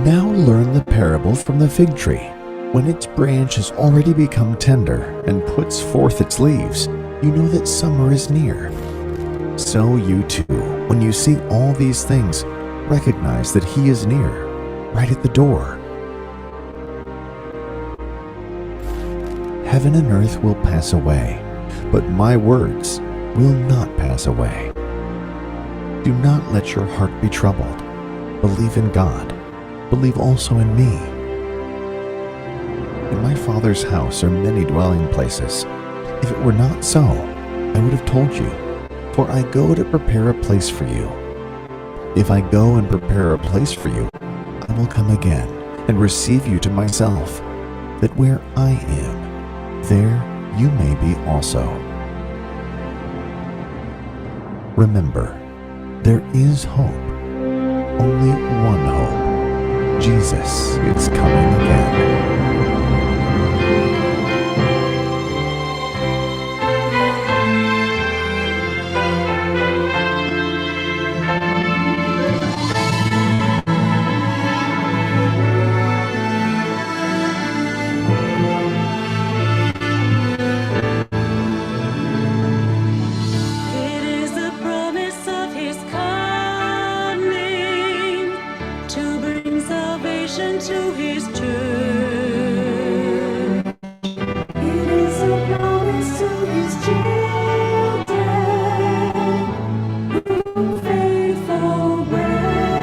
Now learn the parable from the fig tree. When its branch has already become tender and puts forth its leaves, you know that summer is near. So you too, when you see all these things, recognize that he is near, right at the door. Heaven and earth will pass away, but my words will not pass away. Do not let your heart be troubled. Believe in God. Believe also in me. In my Father's house are many dwelling places. If it were not so, I would have told you, for I go to prepare a place for you. If I go and prepare a place for you, I will come again and receive you to myself, that where I am, there you may be also. Remember, there is hope. Only one hope. Jesus is coming again. It is the promise of his coming to bring salvation to his church. It is a promise to his children whom faith await.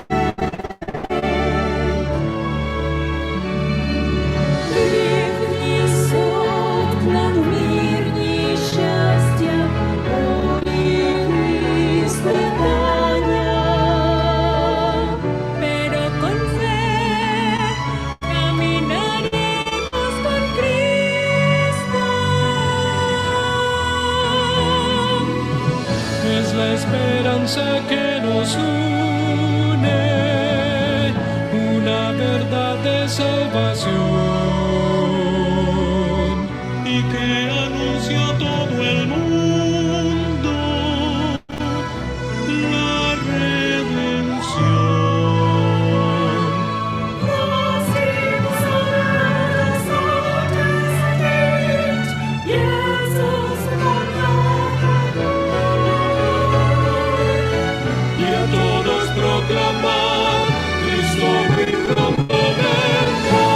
Их несет к нам в мир несчастья, боль и страдания. Pero con fe caminaremos con Cristo. Es la esperanza que nos une, una verdad de salvación y que anuncia a todo el mundo la redención. Y a todos proclamar, Cristo muy pronto vendrá.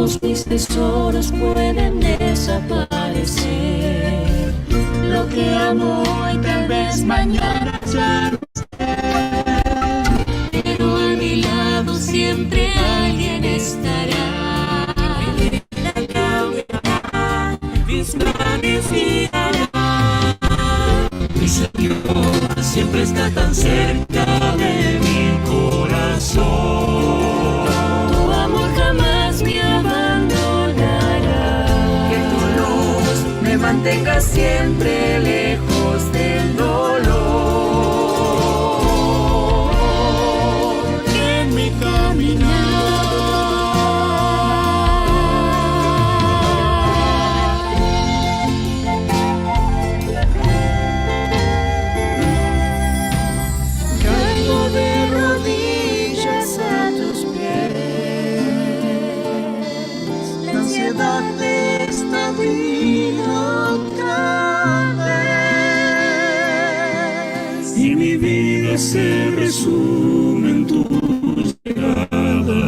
Todos mis tesoros pueden desaparecer. Lo que amo hoy tal vez mañana ya no esté. Pero a mi lado siempre alguien estará. Mi vida cambiará, mis planes girarán. Mi Señor siempre está tan cerca de mi corazón. Tu amor jamás me abandonará. Que tu luz me mantenga siempre lejos del dolor. En mi caminar. Caigo de rodillas a tus pies. La ansiedad de esta vida otra vez. Y mi vida se resume en tu llegada.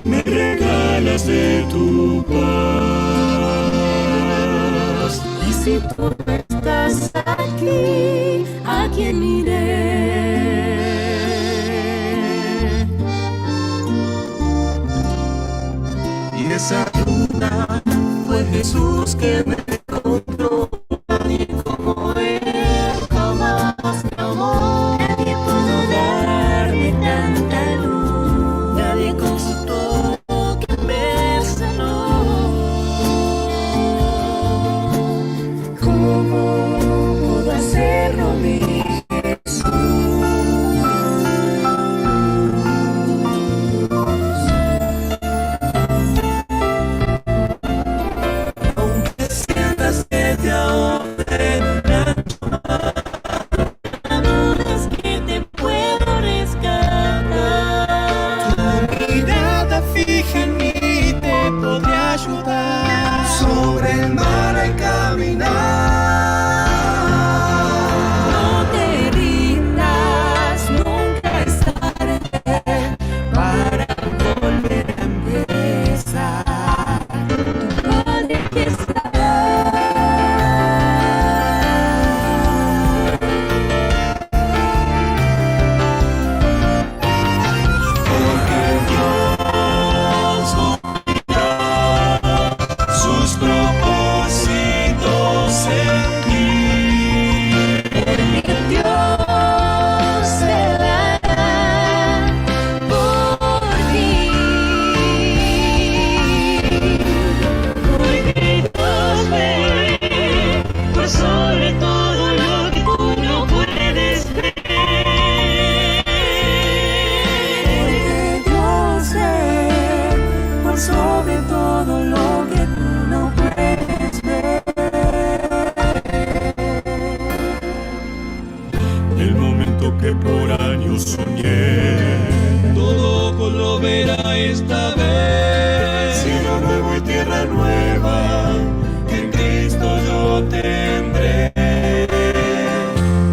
Me regalas de tu paz. Y si tú no estás aquí, ¿a quién iré? Y esa luna fue Jesús que me encontró. Nadie como él jamás me amó. Nadie pudo darme tanta luz. Nadie con su toque me sanó. ¿Cómo pudo hacerlo mi Jesús? Aunque sientas que te ahogue No dudes que te puedo rescatar. Tu mirada fija en mí te podré ayudar. Sobre el mar al caminar. No te rindas, nunca es tarde Para volver a empezar. Tu Padre que está. Porque Dios cumplirá sus propósitos en ti. Porque Dios se dará por ti. Porque Dios ve por sobre todo lo que tú no puedes ver. Porque Dios ve por sobre todo lo que tú no puedes ver. El momento que por años soñé, todo ojo lo verá esta vez. Cielo nuevo y tierra nueva, que en Cristo yo tendré.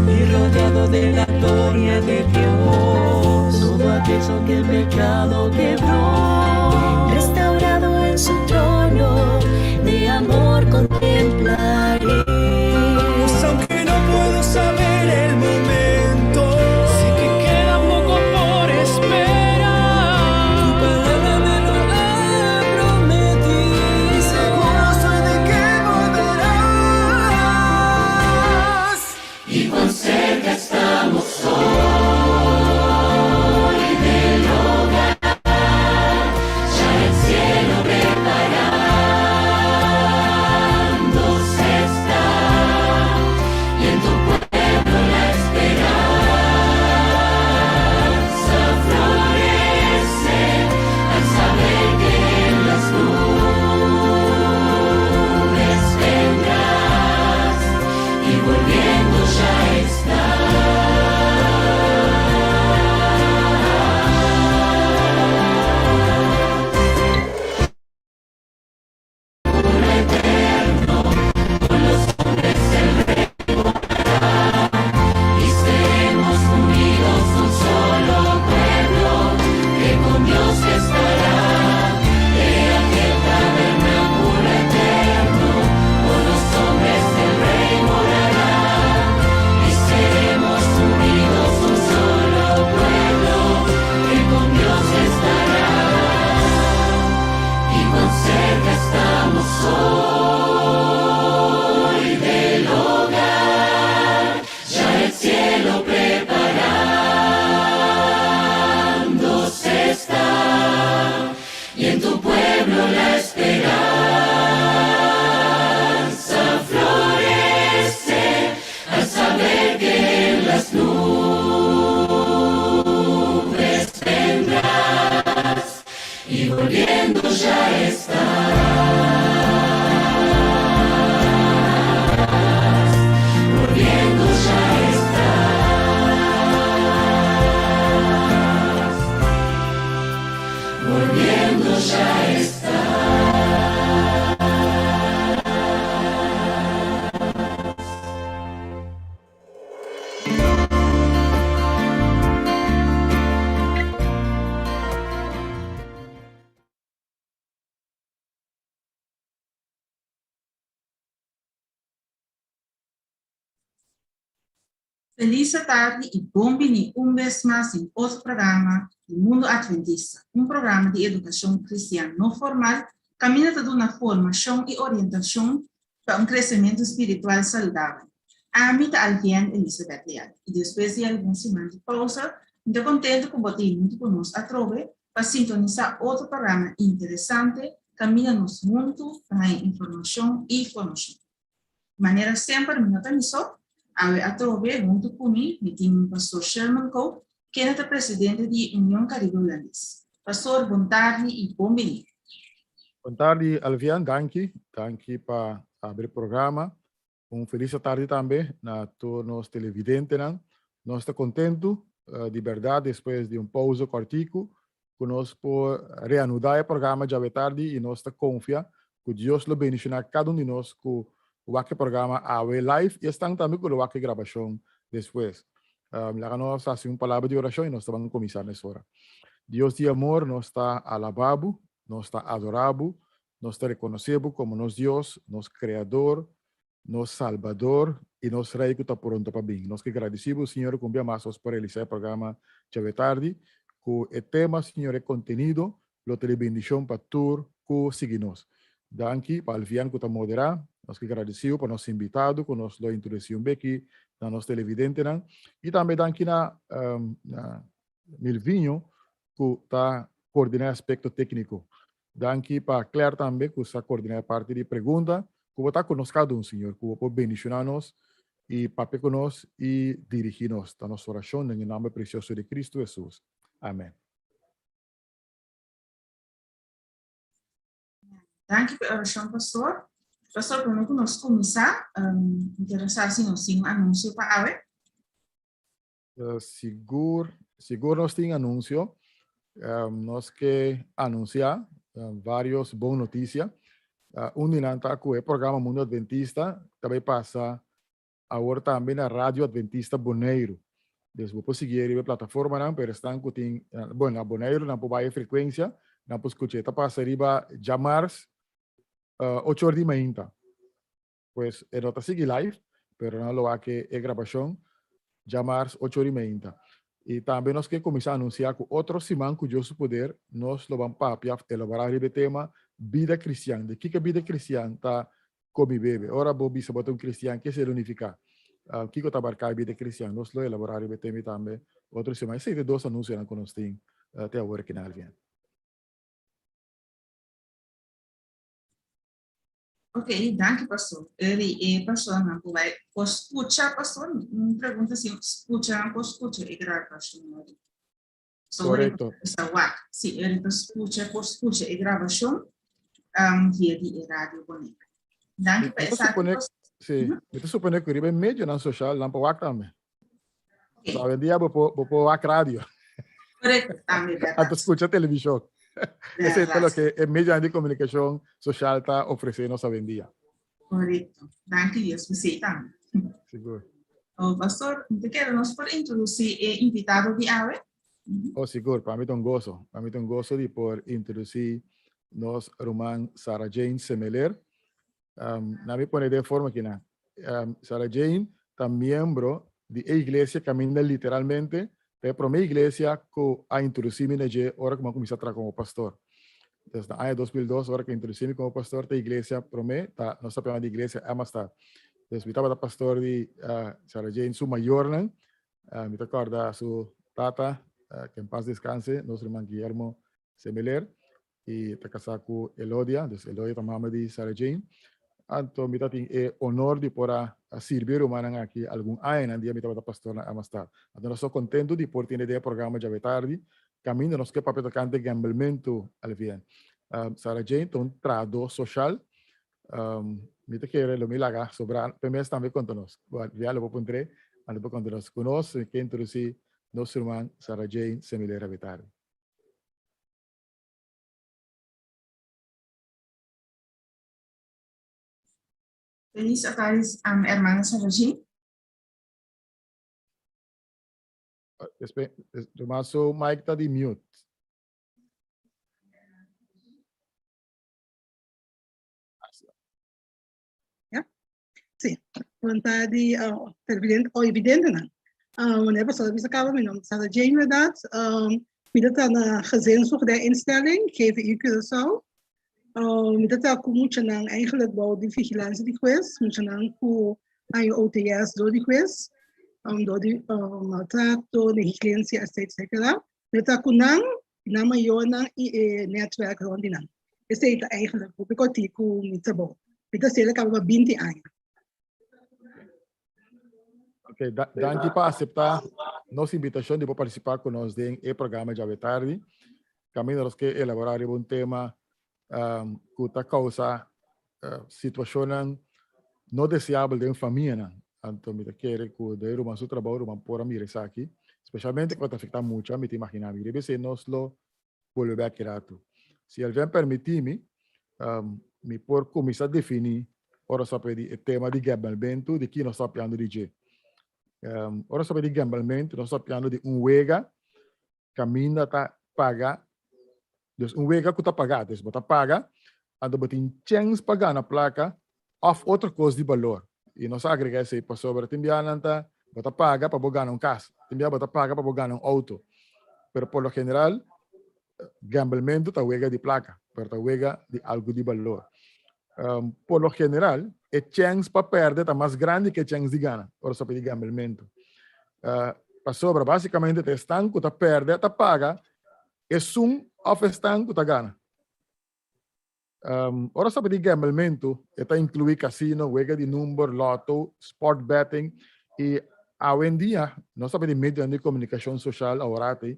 Y rodeado de la gloria de Dios, todo aquello que el pecado quebró, restaurado en su trono, de amor contemplaré. Pues aunque no puedo saber el momento, Sé que queda poco por esperar. Tu palabra me lo ha prometido. Y seguro soy de que volverás. Y cuán cerca estamos hoy del hogar, ya el cielo preparando. Volviendo ya estás. Volviendo ya estás. Volviendo ya estás. Felis tardi i bon bini un bes mas den otro programa di Mundo Adventista, un programa di edukashon kristian no formal kaminda ta duna formashon i orientashon pa un kresementu spiritual saludabel. Ami ta Alvienne Elizabeth Leal i despues di algun siman di pousa mi ta kontentu ku bo ta huntu ku nos atrobe pa sintonisá otro programa interesante kaminda nos huntu ta haña informashon i formashon. Manera semper mi no ta mi so, awe atrobe huntu ku mi mi tin Pastor Sherman Koop kende ta presidente di Union Caribe Hulandes. Pastor bon tardi i bon bini. Bon tardi Alvian, danki. Danki pa abri programa. Un felis atardi tambe na tur nos televidentenan. Nos ta kontentu di bèrdat despues di un pousa kòrtiku ku nos por reanudá e programa djawe tardi i nos ta konfia ku Dios lo bendishoná kada un di nos ku wak e programa awe live i esnan tambe ku lo wak e grabashon despues. Laga nos hasi un palabra di orashon i nos ta ban kuminsá mesora. Dios di amor, nos ta alabá bo, nos ta adorá bo, nos ta rekonosé bo komo nos Dios, nos Kreador, nos Salbador i nos Rei ku ta pronto pa bin. Nos ke gradisí bo, Señor, ku un bia mas nos por realisá e programa djawe tardi, ku e tema, Señor, e kontenido lo ta di bendishon pa tur ku sigui nos. Danki pa Alvian ku ta moderá. Nos ke gradisí bo pa nos invitado ku nos lo introdusí un beki na nos televidentenan. I tambe danki na na Milvinho ku ta koordiná e aspekto tékniko. Danki pa Claire tambe ku sa koordiná e parti di pregunta. Ku bo ta ku nos kada un, Señor. Ku bo por bendishoná nos i papia ku nos i dirigí nos. Ta nos orashon den e nòmber presioso di Kristu Hesus. Amèn. Danki pa e orashon, pastor. Pastor, promé ku nos kuminsá, mi ker sa si nos tin un anunsio pa awe. Sigur, sigur nos tin anunsio. Nos ke anunsiá vários bon notisia. Un di nan ta ku e programa Mundo Adventista ta bai pasa awor tambe na Radio Adventista Boneiru. Dus bo por sigui riba e plataformanan, pero esnan ku tin, bueno, na Boneiru nan por bai e frekuensia, nan por skucha. E ta pasa riba djamars ocho or di mainta. Pues e no ta sigui live, pero nan lo wak e grabashon djamars ocho or di mainta. I tambe nos ke kuminsá anunsiá ku otro siman ku Dios su poder nos lo ban papia òf elaborá riba e tema bida kristian. Di kiko bida kristian ta Komi bebe. Ora bo bisa bo ta un kristian, ke esei lo nifiká? Kiko ta abarká e bida kristian? Nos lo elaborá riba e tema ei tambe otro siman. Esei ta e dos anunsionan ku nos tin te awor aki na Alvien. Ok, danki pastor. Eri e personanan ku bai por skucha pastor, un pregunta si skucha nan por skucha e grabashon ori. So ori Korekto. sa wak. Si eri ta skucha por skucha e grabashon via di e radio Bonaire. Danki pa Mi ta esaki supone, pastor. si, mi ta supone ku riba e medionan soshal nan por wak tambe. Ok. So awendia bo por bo por wak radio. Korekto tambe bèrdat. Anto skucha televishon. Esei ta Bèrdat. loke e medionan di komunikashon soshal ta ofresé nos awendia. Korekto. Danki Dios pa esei tambe. Sigur. Oh, pastor, mi ta kere nos por introdusí e invitado di awe? Oh, sigur. Pa mi ta un goso. Pa mi ta un goso di por introdusí nos ruman Sarah Jane Semeler. Um, na mi pone den forma aki na. Um, Sarah Jane ta miembro di e iglesia kaminda literalmente ta e promé iglesia ku a introdusí mi na dje ora ku mi a kuminsá traha komo pastor. Entonces, na aña 2002, ora ku a introdusí mi komo pastor, ta iglesia promé, ta nos ta plamá di iglesia Amistad. Entonces, mi tabata pastor di uh, Sarah Jane su mayornan. Uh, mi ta kòrda su tata, uh, que en paz descanse, nos ruman Guillermo Semeler. i ta kasá ku Elodia, dus Elodia ta mama di Sarah Jane. Anto mi ta tin e honor di por a sirbi e rumannan aki algun añanan dia mi tabata pastor na Amistad. Anto nos ta kontentu di por tene den e programa djawe tardi. Kaminda nos ke papia tokante gamblementu alvien. Sarah Jane ta un trahadó soshal. Mi ta kere lo mi laga sobra p'e mes tambe konta nos. Ya lo por puntr'é, anto por konta nos. Ku nos mi ke introdusí nos ruman Sarah Jane Semilera Betardi. Felis atardi, hermana Sarah Jane. Ruman su mic ta di mute. Ja? Sí. Want die uh, televidente, oh, evidentenan. Wanneer we bisa kaba, mijn naam is Sarah Jane inderdaad. Mi ta na gezinsvoogdijinstelling, GVI Curaçao. Mi ta ku muchanan eigenlijk bou di vigilantie di hues, muchanan ku haña OTS door di hues, door di maltrato, negligencia, etc. Etc. Mi ta ku nan, nan mayornan i e netwerk rond di nan. Esei ta eigenlijk hopi kòrtiku ku mi trabou. Mi ta hasiel kaba pa binti aña. Ok, da danki pa acepta nos invitacion di por participa cu nos den e programa djawe tardi. Caminda nos ke elabora riba un tema um, cu ta causa uh, situacionnan no deseabel den famianan. Anto mi ta kere cu den ruman su trabou, ruman por a mira esaki. Specialmente cu ta afecta mucha, mi ta imagina mi. Riba esey nos lo bolbe bek ki ratu. Si Elvin permití mi, mi por kuminsá definí ora nos papia di e tema di gèmbelmentu, di ki nos ta papiando di dje. Ora nos papia di gèmbelmentu, nos ta papiando di un wega kaminda ta paga, dus un wega ku ta pagá, dus bo ta paga, anto bo tin chèns pa gana plaka òf otro kos di balor. I nos a agregá esei pasobra tin biaha nan ta bo ta paga pa bo gana un kas, tin biaha bo ta paga pa bo gana un outo. Pero por lo general gamblementu ta wega di plaka, pero ta wega di algu di balor. Por lo general e chèns pa pèrdè ta mas grandi ku e chèns di gana ora sa pidi gamblementu. Pasobra basikamente ta esnan ku ta pèrdè ta paga esun òf esnan ku ta gana. Ora sa di gamblementu, e ta inkluí kasino, wega di number, lotto, sport betting i awendia nos ta di medionan di komunikashon soshal aworati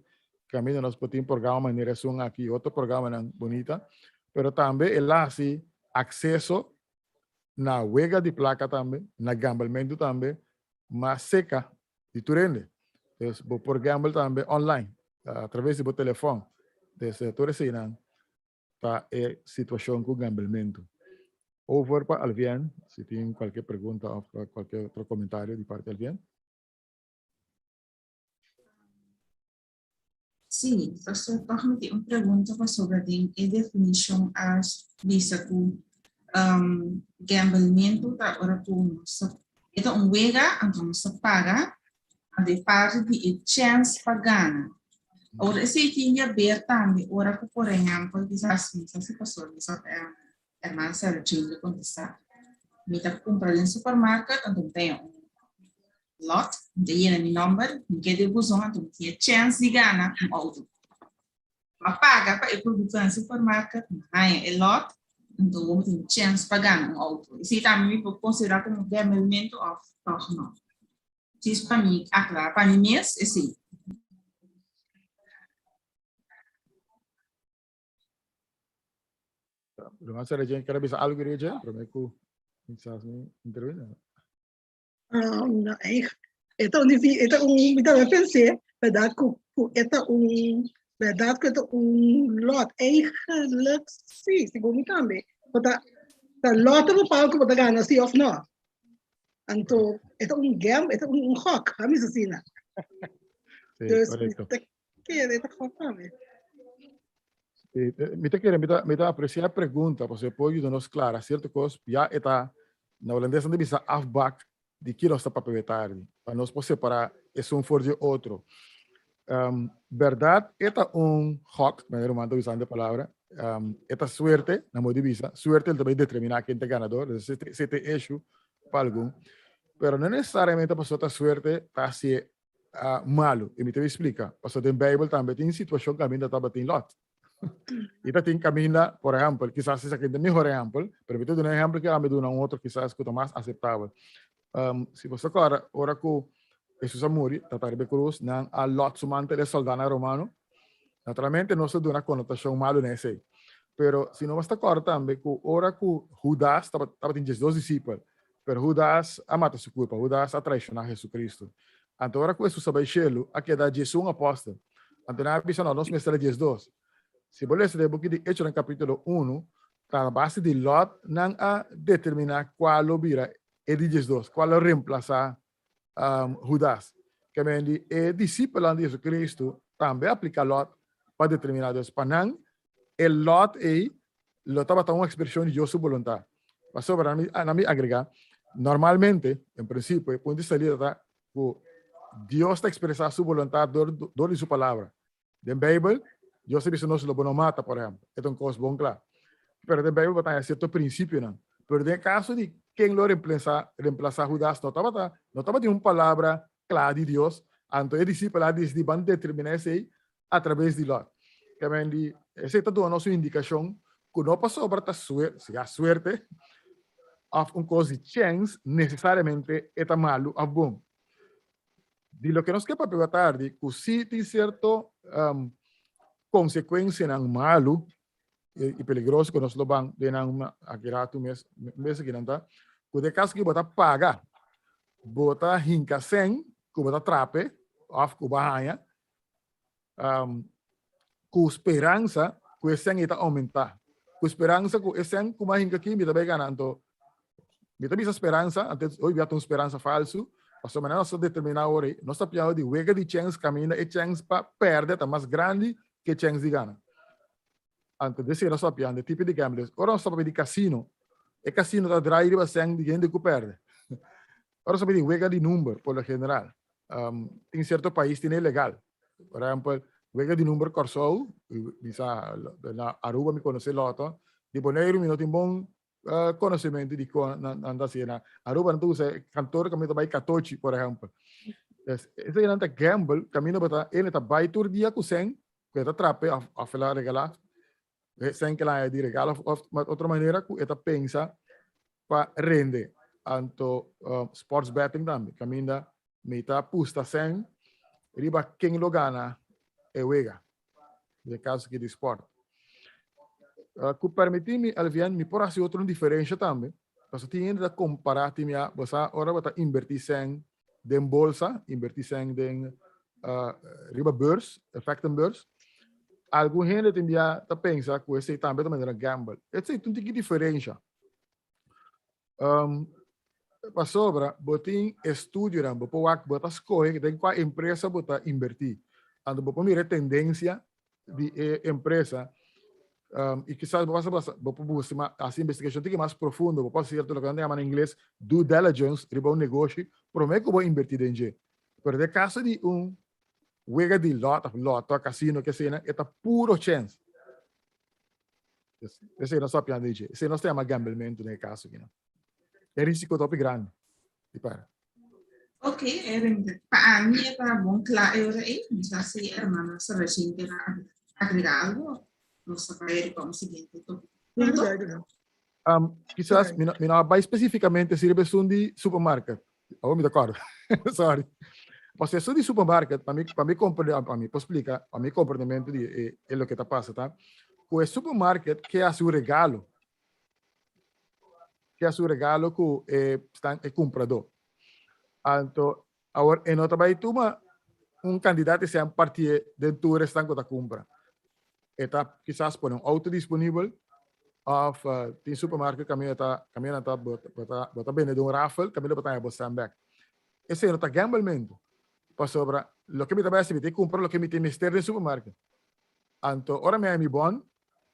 kaminda nos por tin programa manera esun aki i otro programanan bunita, pero tambe e la hasi akseso na wega di plaka tambe, na gamblementu tambe mas seka di tur hende. Dus bo por gamble tambe online atraves di bo telefòn. Dus tur eseinan ta e situacion cu gambelmento. Over pa Alvien, si tin cualkier pregunta of cualkier otro comentario di parti Alvien. Sí, pastor, toch mi tin un pregunta pasobra den e definicion a bisa cu um, gambelmento ta ora cu nos ta, e ta un wega, anto nos ta paga Anto e parti di e chèns pa gana. Ora esei tin di haber tambe ora ku por ehèmpel kisas mi sa si pastor mi sa hermana Sarah Jane lo kontestá. Mi ta kumpra den supermarket anto mi ta haña un lot, mi ta yena mi nòmber, mi ke di e buzon anto mi tin e chèns di gana un outo. Mi a paga pa e produkto na supermarket, mi haña e lot, anto mi tin chèns pa gana un outo. Esei tambe mi por konsiderá komo gambelmentu òf tòg no? Djis pa mi aklará pa mi mes esei. Ruman Sarah Jane ker a bisa algu riba dje promé ku kisas mi intervini? No, eigenlijk. E ta un difi, e ta un, mi tambe pensé, verdad ku, ku e ta un, verdad ku e ta un lot. Eigenlijk sí, segun mi tambe. Bo ta, ta loto bo pago ku bo ta gana sí of no. Anto, e ta un gam, e ta un, un gok, a mi asina. Sí, Dus, correcto. mi ta kere, e ta gok tambe. Sí, mi ta kere, mi ta, mi ta aprecia e pregunta, pasobra e por yuda nos clara cierto cos, ya e ta, na holandes nan ta bisa afbak di ki nos ta papia tardi, pa nos por separa esun for di e otro. Berdad e ta un gok, manera ruman ta usando e palabra, e ta suerte, na modo di bisa, suerte ta bay determina ken ta ganador, esei ta e issue pa algun, pero no necesariamente pasobra ta suerte ta hacié malu, y mi ta bay splica, pasobra den Bijbel tambe tin situacion caminda tabatin lot. Y ta tin caminda, por ehempel, kisas esaki ta mihor ehempel, pero mi ta duna un ehempel ke ami duna un otro kisas ku ta mas aseptabel. Si bo sa kòrda, ora ku Hesus a muri, ta ta riba e krus, nan a lòt su mantel e sòldánan romano. Naturalmente nos ta duna konotashon malu na esei. Pero si nos ta kòrda tambe ku ora ku Hudas tabatin diesdos disipel, pero Hudas a mata su kurpa, Hudas a traishoná Hesukristu. Anto ora ku Hesus a bai shelu, a keda diesun apòstel. Anto nan a bisa, No, nos mester a diesdos. Si bo lesa den e buki di Echonan kapítulo unu, ta a base di lòt nan a determiná kua lo bira e di diesdos, kua lo remplasá Hudas. Kemendi e disipelnan di Jesucristo tambe a apliká lòt pa determiná. Dus pa nan e lòt ei lo tabata un ekspreshon di Dios su boluntat. Pasobra nan mi agregá, normalmente, en prinsipio, e punto di salida ta ku Dios ta ekspresá su boluntat dor di su Palabra. Den Bijbel, Dios ta bisa nos lo bo no mata, por ehempel. E ta un kos bon kla. Pero den Bijbel bo ta haña sierto prinsipionan. Pero den e kaso di ken lo reemplasa, reemplasa Hudas no tabata, no tabatin un palabra kla di Dios, anto e disipelnan a disidí ban determiná esei atraves di lòt. Kèmen di, esei ta duna nos un indikashon ku no pasobra ta suer, sea suerte òf un kos di chèns, nesesariamente e ta malu òf bon. Di loke nos ke papia tardi ku si tin sierto konsekuensianan malu i peligroso ku nos lo ban den nan aki ratu mes mes aki nan ta ku den kaso ku bo ta paga bo ta hinka sèn ku bo ta trape òf ku bo a haña ku speransa ku e sèn ei ta oumentá, ku speransa ku e sèn ku mi a hinka aki mi ta bai gana. Anto mi ta bisa speransa, anto hopi bia ta un speransa falsu, pasobra manera nos ta determiná awor ei, nos ta piaba di wega di chèns kaminda e chèns pa pèrdè ta mas grandi ku e chèns di gana. Anto di esei nos ta papiando, e tipo di gambling. Ora nos ta papia di kasino, e kasino ta drai riba sèn di hende ku pèrdè. Ora nos ta papia di wega di number, por lo general, tin sierto pais tin e legal. Por ehempel, wega di number Kòrsou, mi sa na Aruba mi konosé lòtò, di Boneiru mi no tin bon konosementu di kon nan ta hasi. Na Aruba nan ta usa e kantor kaminda ta bai katochi, por ehempel. Esei nan ta gamble kaminda bo ta, ene ta bai tur dia ku sèn ku e ta trape òf el a regalá, sèn ku el a haña di regalo òf otro manera ku e ta pensa pa rende. Anto sports betting tambe kaminda mi ta pusta sèn riba ken lo gana e wega, den e kaso aki di sport. Ku permití mi, Alvien, mi por hasi otro un diferensha tambe, pasobra tin hende ta kompará tin mi a, bo sa ora bo ta inbertí sèn den bolsa, inbertí sèn den riba beurs, effectenbeurs, algun hende tin bia ta pensa ku esei tambe ta manera gamble. Esei ta un tiki diferensha. Pasobra bo tin estudionan, bo por wak, bo ta skohe den kua empresa bo ta inbertí. Anto bo por mira e tendensia di e empresa i kisas bo pasa bo por buska mas, hasi investigashon tiki mas profundo, bo por hasi sierto loke nan ta yama na ingles due diligence riba un negoshi promé ku bo inbertí den dje. Pero den kaso di un wega di lòt òf lòtò, kasino, ke asina, e ta puro chèns. Esei nos ta papiando di dje. Esei nos ta yama gamblementu den e kaso aki. E risiko ta hopi grandi di para. Ok, Erwin, pa ami e ta bon kla e ora ei. Mi sa si hermana Sarah-Jane kier a agrega algo. Nos ta bai riba un siguiente tópiko. Punto. Kisas mi no, mi no a bai spesífikamente sirbi esun di supermarket. Awor mi ta kòrda. Sorry. Pasobra esun di supermarket, pa mi, pa mi komprende, pa mi por splika, pa mi komprendementu di e, e loke ta pasa ta, ku e supermarket ke hasi un regalo. Ke hasi un regalo ku e stan, e kumpradó. Anto, awor e no ta bai tuma un kantidat di sèn partié den tur esnan ku ta kumpra. E ta kisas pone un outo disponibel òf tin supermarket kaminda ta kaminda nan ta bo ta bo ta bende den un rafel kaminda bo ta haña bo sèn bèk. Esei no ta gamblementu pasobra loke mi ta bai hasi mi tin kumpra loke mi tin mester den supermarket. Anto ora mi haña mi bòn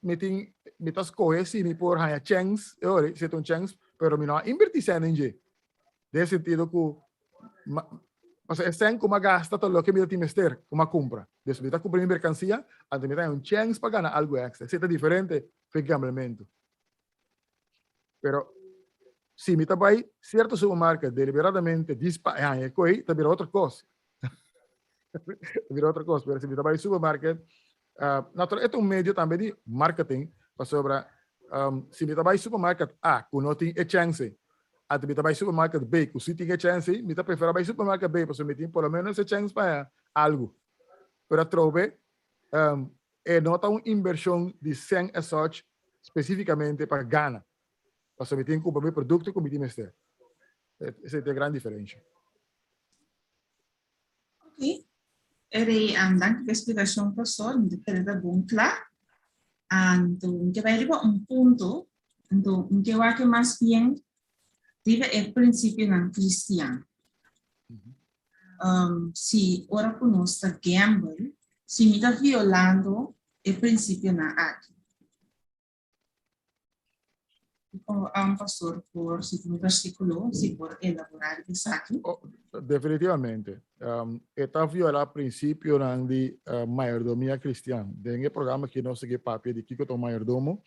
mi tin mi ta skohe si mi por haña chèns e ora si e ta un chèns pero mi no a inbertí sèn den dje. Den e sentido ku pasobra e sèn ku mi a gasta ta loke mi ta tin mester ku mi a kumpra. Dus mi ta kumpra mi merkansia, anto mi ta haña un chèns pa gana algu èkstra. Esei ta diferente for e gamblementu. Pero si mi ta bai sierto supermarket deliberadamente dis pa e haña e koe, ta bira otro kos. Ta bira otro kos. Pero si mi ta bai supermarket, natural e ta un medio tambe di marketing, pasobra si mi ta bai supermarket A ku no tin e chènse, anto mi ta bai supermarket B ku si tin e chènse, mi ta preferá bai supermarket B pasobra mi tin por lo menos e chèns pa haña algu. Pero atrobe. E no ta un invershon di sèn as such spesífikamente pa gana. Pasobra mi tin ku kumpra mi produkto ku mi tin mester. Esei ta e gran diferensha. Ok. Erei, danki pa e splikashon, pastor. Mi ta kere ta bon kla. Anto, mi ke bai riba un punto. Anto, mi ke wak mas bien riba e prinsipionan kristian. Si ora ku nos ta gamble, si mi ta violando e prinsipionan aki. Kiko pastor por si tin un versíkulo, si por elaborá riba esaki? Oh, definitivamente. E ta violá prinsipionan di mayordomia kristian. Den e programa aki nos sigui papia di kiko ta un mayordomo.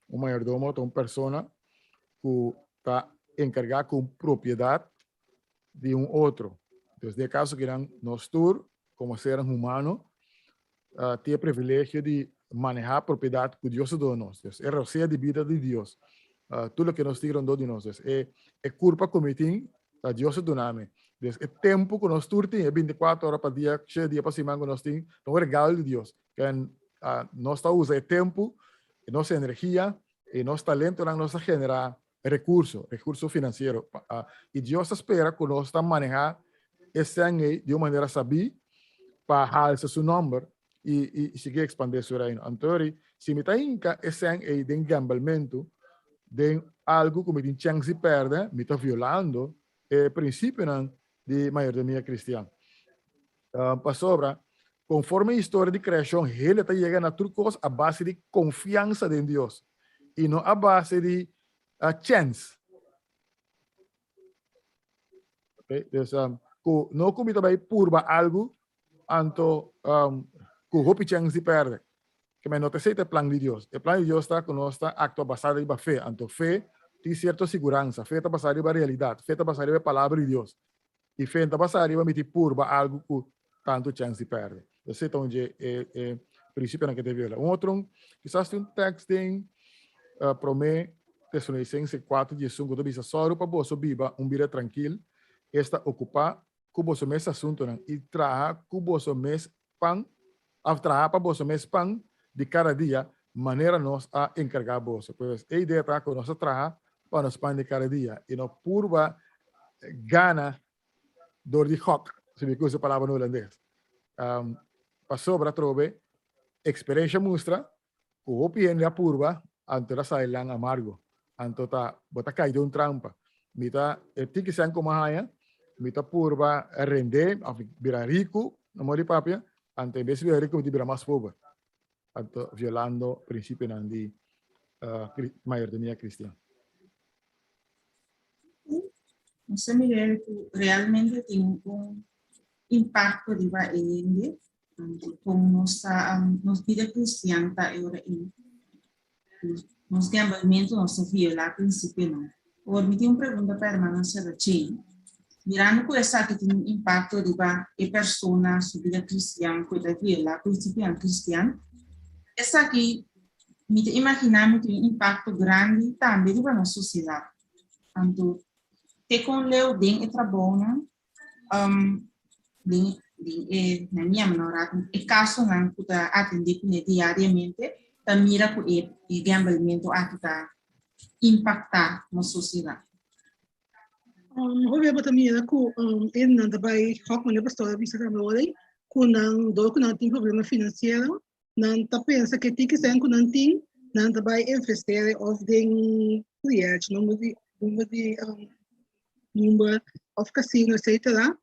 Un mayordomo ta un persona ku ta enkargá ku un propiedat di un otro. Dus den e kaso kinan nos tur komo sernan humano tin e privilegio di manehá propiedat ku Dios a duna nos. Dus e rosea di bida di Dios. Tur loke nos tin rondó di nos. Dus e e kurpa ku mi tin ta Dios a duna mi. Dus e tempu ku nos tur tin, e bintikuater ora pa dia, shete dia pa siman ku nos tin, ta un regalo di Dios. Ken nos ta usa e tempu, nos energia i nos talentonan nos ta generá rekurso, rekurso finansiero. I Dios ta spera ku nos ta manehá e sèn ei di un manera sabí pa halsa su nòmber i i sigui ekspandé su reino. Anto ri, si mi ta hinka e sèn ei den gambelmentu, den algu ku mi tin chèns di pèrdè, mi ta violando e prinsipionan di mayordomia kristian. Pasobra, konforme e historia di kreashon, hende ta yega na tur kos a base di konfiansa den Dios i no a base di chèns. Okay? Dus, ku no ku mi ta bai purba algu, anto ku hopi chèns di pèrdè. Ke men no ta esei ta e plan di Dios. E plan di Dios ta ku nos ta aktua basá riba fe. Anto fe tin sierto siguransa. Fe ta basá riba realidat. Fe ta basá riba e Palabra di Dios. I fe ta basá riba mi tin purba algu ku tantu chèns di pèrdè. Esei ta un dje e e prinsipionan ke ta viola. Un otro, kisas tin un tèks den Promé Tesalonisense kuater diesun ku ta bisa, Sòru pa boso biba un bida trankil, esta okupá ku boso mes asuntunan i traha ku boso mes pan, òf traha pa boso mes pan di kada dia, manera nos a enkargá boso. Pues e idea ta ku nos ta traha pa nos pan di kada dia i no purba gana dor di gòk, si mi ke usa e palabra na hulandes. Pasobra atrobe eksperensha mustra ku hopi hende a purba anto ta sali lan amargo, anto ta bo ta kai den un trampa. Mi ta e tiki sèn ku mi a haña, mi ta purba rende òf bira riku, na modo di papia, anto en bes di bira riku mi ta bira mas pober, anto violando prinsipionan di mayordomia kristian. Nos ta mira ku realmente tin un impakto riba e hende, kon nos ta nos bida kristian ta e ora ei. Nos gambelmentu nos ta violá prinsipionan. Awor mi tin un pregunta pa hermana Sarah Jane. Mirando ku esaki tin un impakto riba e persona su bida kristian ku e ta violá prinsipionan kristian, esaki mi ta imaginá mi tin un impakto grandi tambe riba nos sosiedat. Anto te kon leu den e trabounan den den e na mi yama no rato e kasonan ku ta atendé kuné diariamente ta mira ku e e gambelmentu aki ta impaktá nos sosiedat. Hopi bia bo ta mira ku e nan ta bai gòk manera pastor a bisa tambe ora ei ku nan dor ku nan tin problema finansiero nan ta pensa ke tiki sèn ku nan tin nan ta bai investeren òf den project number di number di number òf casino etcetera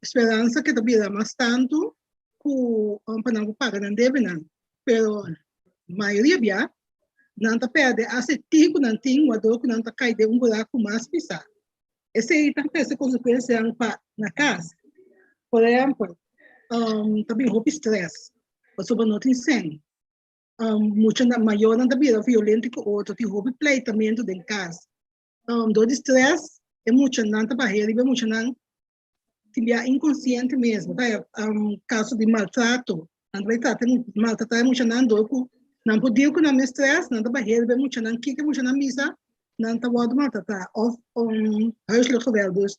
speransa ke ta bira mas tantu ku pa nan por paga nan debenan pero mayoria bia nan ta pèrdè asta e tin ku nan tin wador ku nan ta kai den un buraku mas pisá esei ta trese konsekuensianan pa na kas por ehèmpel ta bin hopi strès pasobra no tin sèn muchanan mayornan ta bira violento ku otro tin hopi pleitamentu den kas dor di strès e muchanan ta bah'é riba e muchanan tin bia inkonsiente mes bo ta haya kaso di maltrato nan ta bai trata maltratá e muchanan dor ku nan por deal ku nan mes strès nan ta bah'é riba e muchanan kiko e muchanan bisa nan ta wòrdu maltratá òf huiselijk geweld dus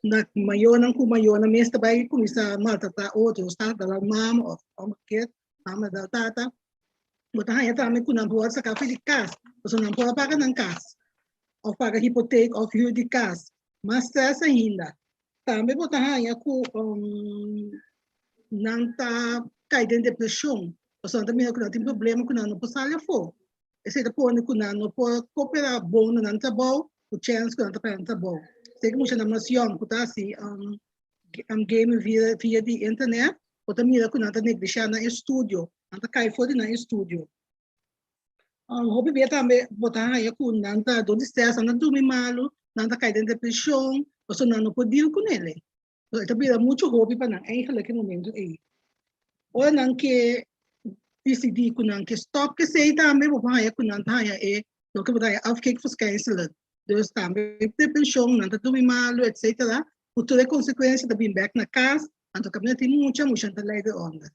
na mayornan ku mayornan mes ta bai kuminsá maltratá otro, tata dal mama òf omgekeerd, mama dal tata. Bo ta haña tambe ku nan por wòrdu saká for di kas, pasobra nan por a paga nan kas, òf paga hipotek òf hür di kas. Mas strès ainda. Tambe bo ta haña ku nan ta kai den depreshon, pasobra nan ta mira ku nan tin problema ku nan no por sali afó. Esei ta pone ku nan no por koperá bon na nan trabou, ku chèns ku nan ta pèrdè nan trabou. Esei ku muchanan mas yòn ku ta hasi gaming via di internet, bo ta mira ku nan ta neglishá nan estudio, nan ta kai for di nan estudio. Hopi bia tambe bo ta haña ku nan ta dor di strès, nan ta durmi malu, nan ta kai den depreshon, pasobra nan no por deal kunele. E ta bira muchu hopi pa nan eigenlijk e momento ei. Ora nan ke disidí ku nan ke stòp kesei tambe bo por haña ku nan ta haña e loke bo ta haña afkikverschijnselen. Dus tambe depreshon, nan ta durmi malu etsetera, ku tur e konsekuensia ta bin bèk na kas, anto kaminda tin mucha, mucha ta lei eronder.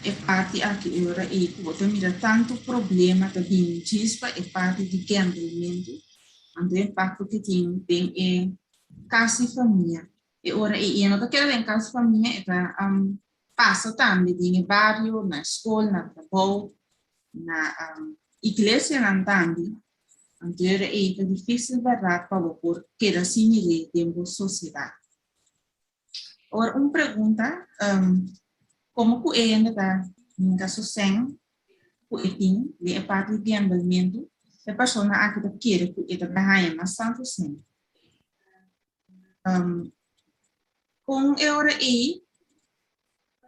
E parti aki e ora ei ku bo ta mira tantu problema ta bini djis pa e parti di gamblementu, anto e impakto ku tin den e kas di famia. E ora ei e no ta keda den kas di famia, e ta pasa tambe den e bario, na skol, na trabou, na iglesianan tambe. Anto e ora ei ta difísil bèrdat pa bo por keda sin mir'é den bo sosiedat. Ora un pregunta, um, como cu e hende ta hinca su sen cu e tin den e parti di gamblementu, e persona aki ta kere cu e ta bai haña mas tantu sen. Um, con e ora ei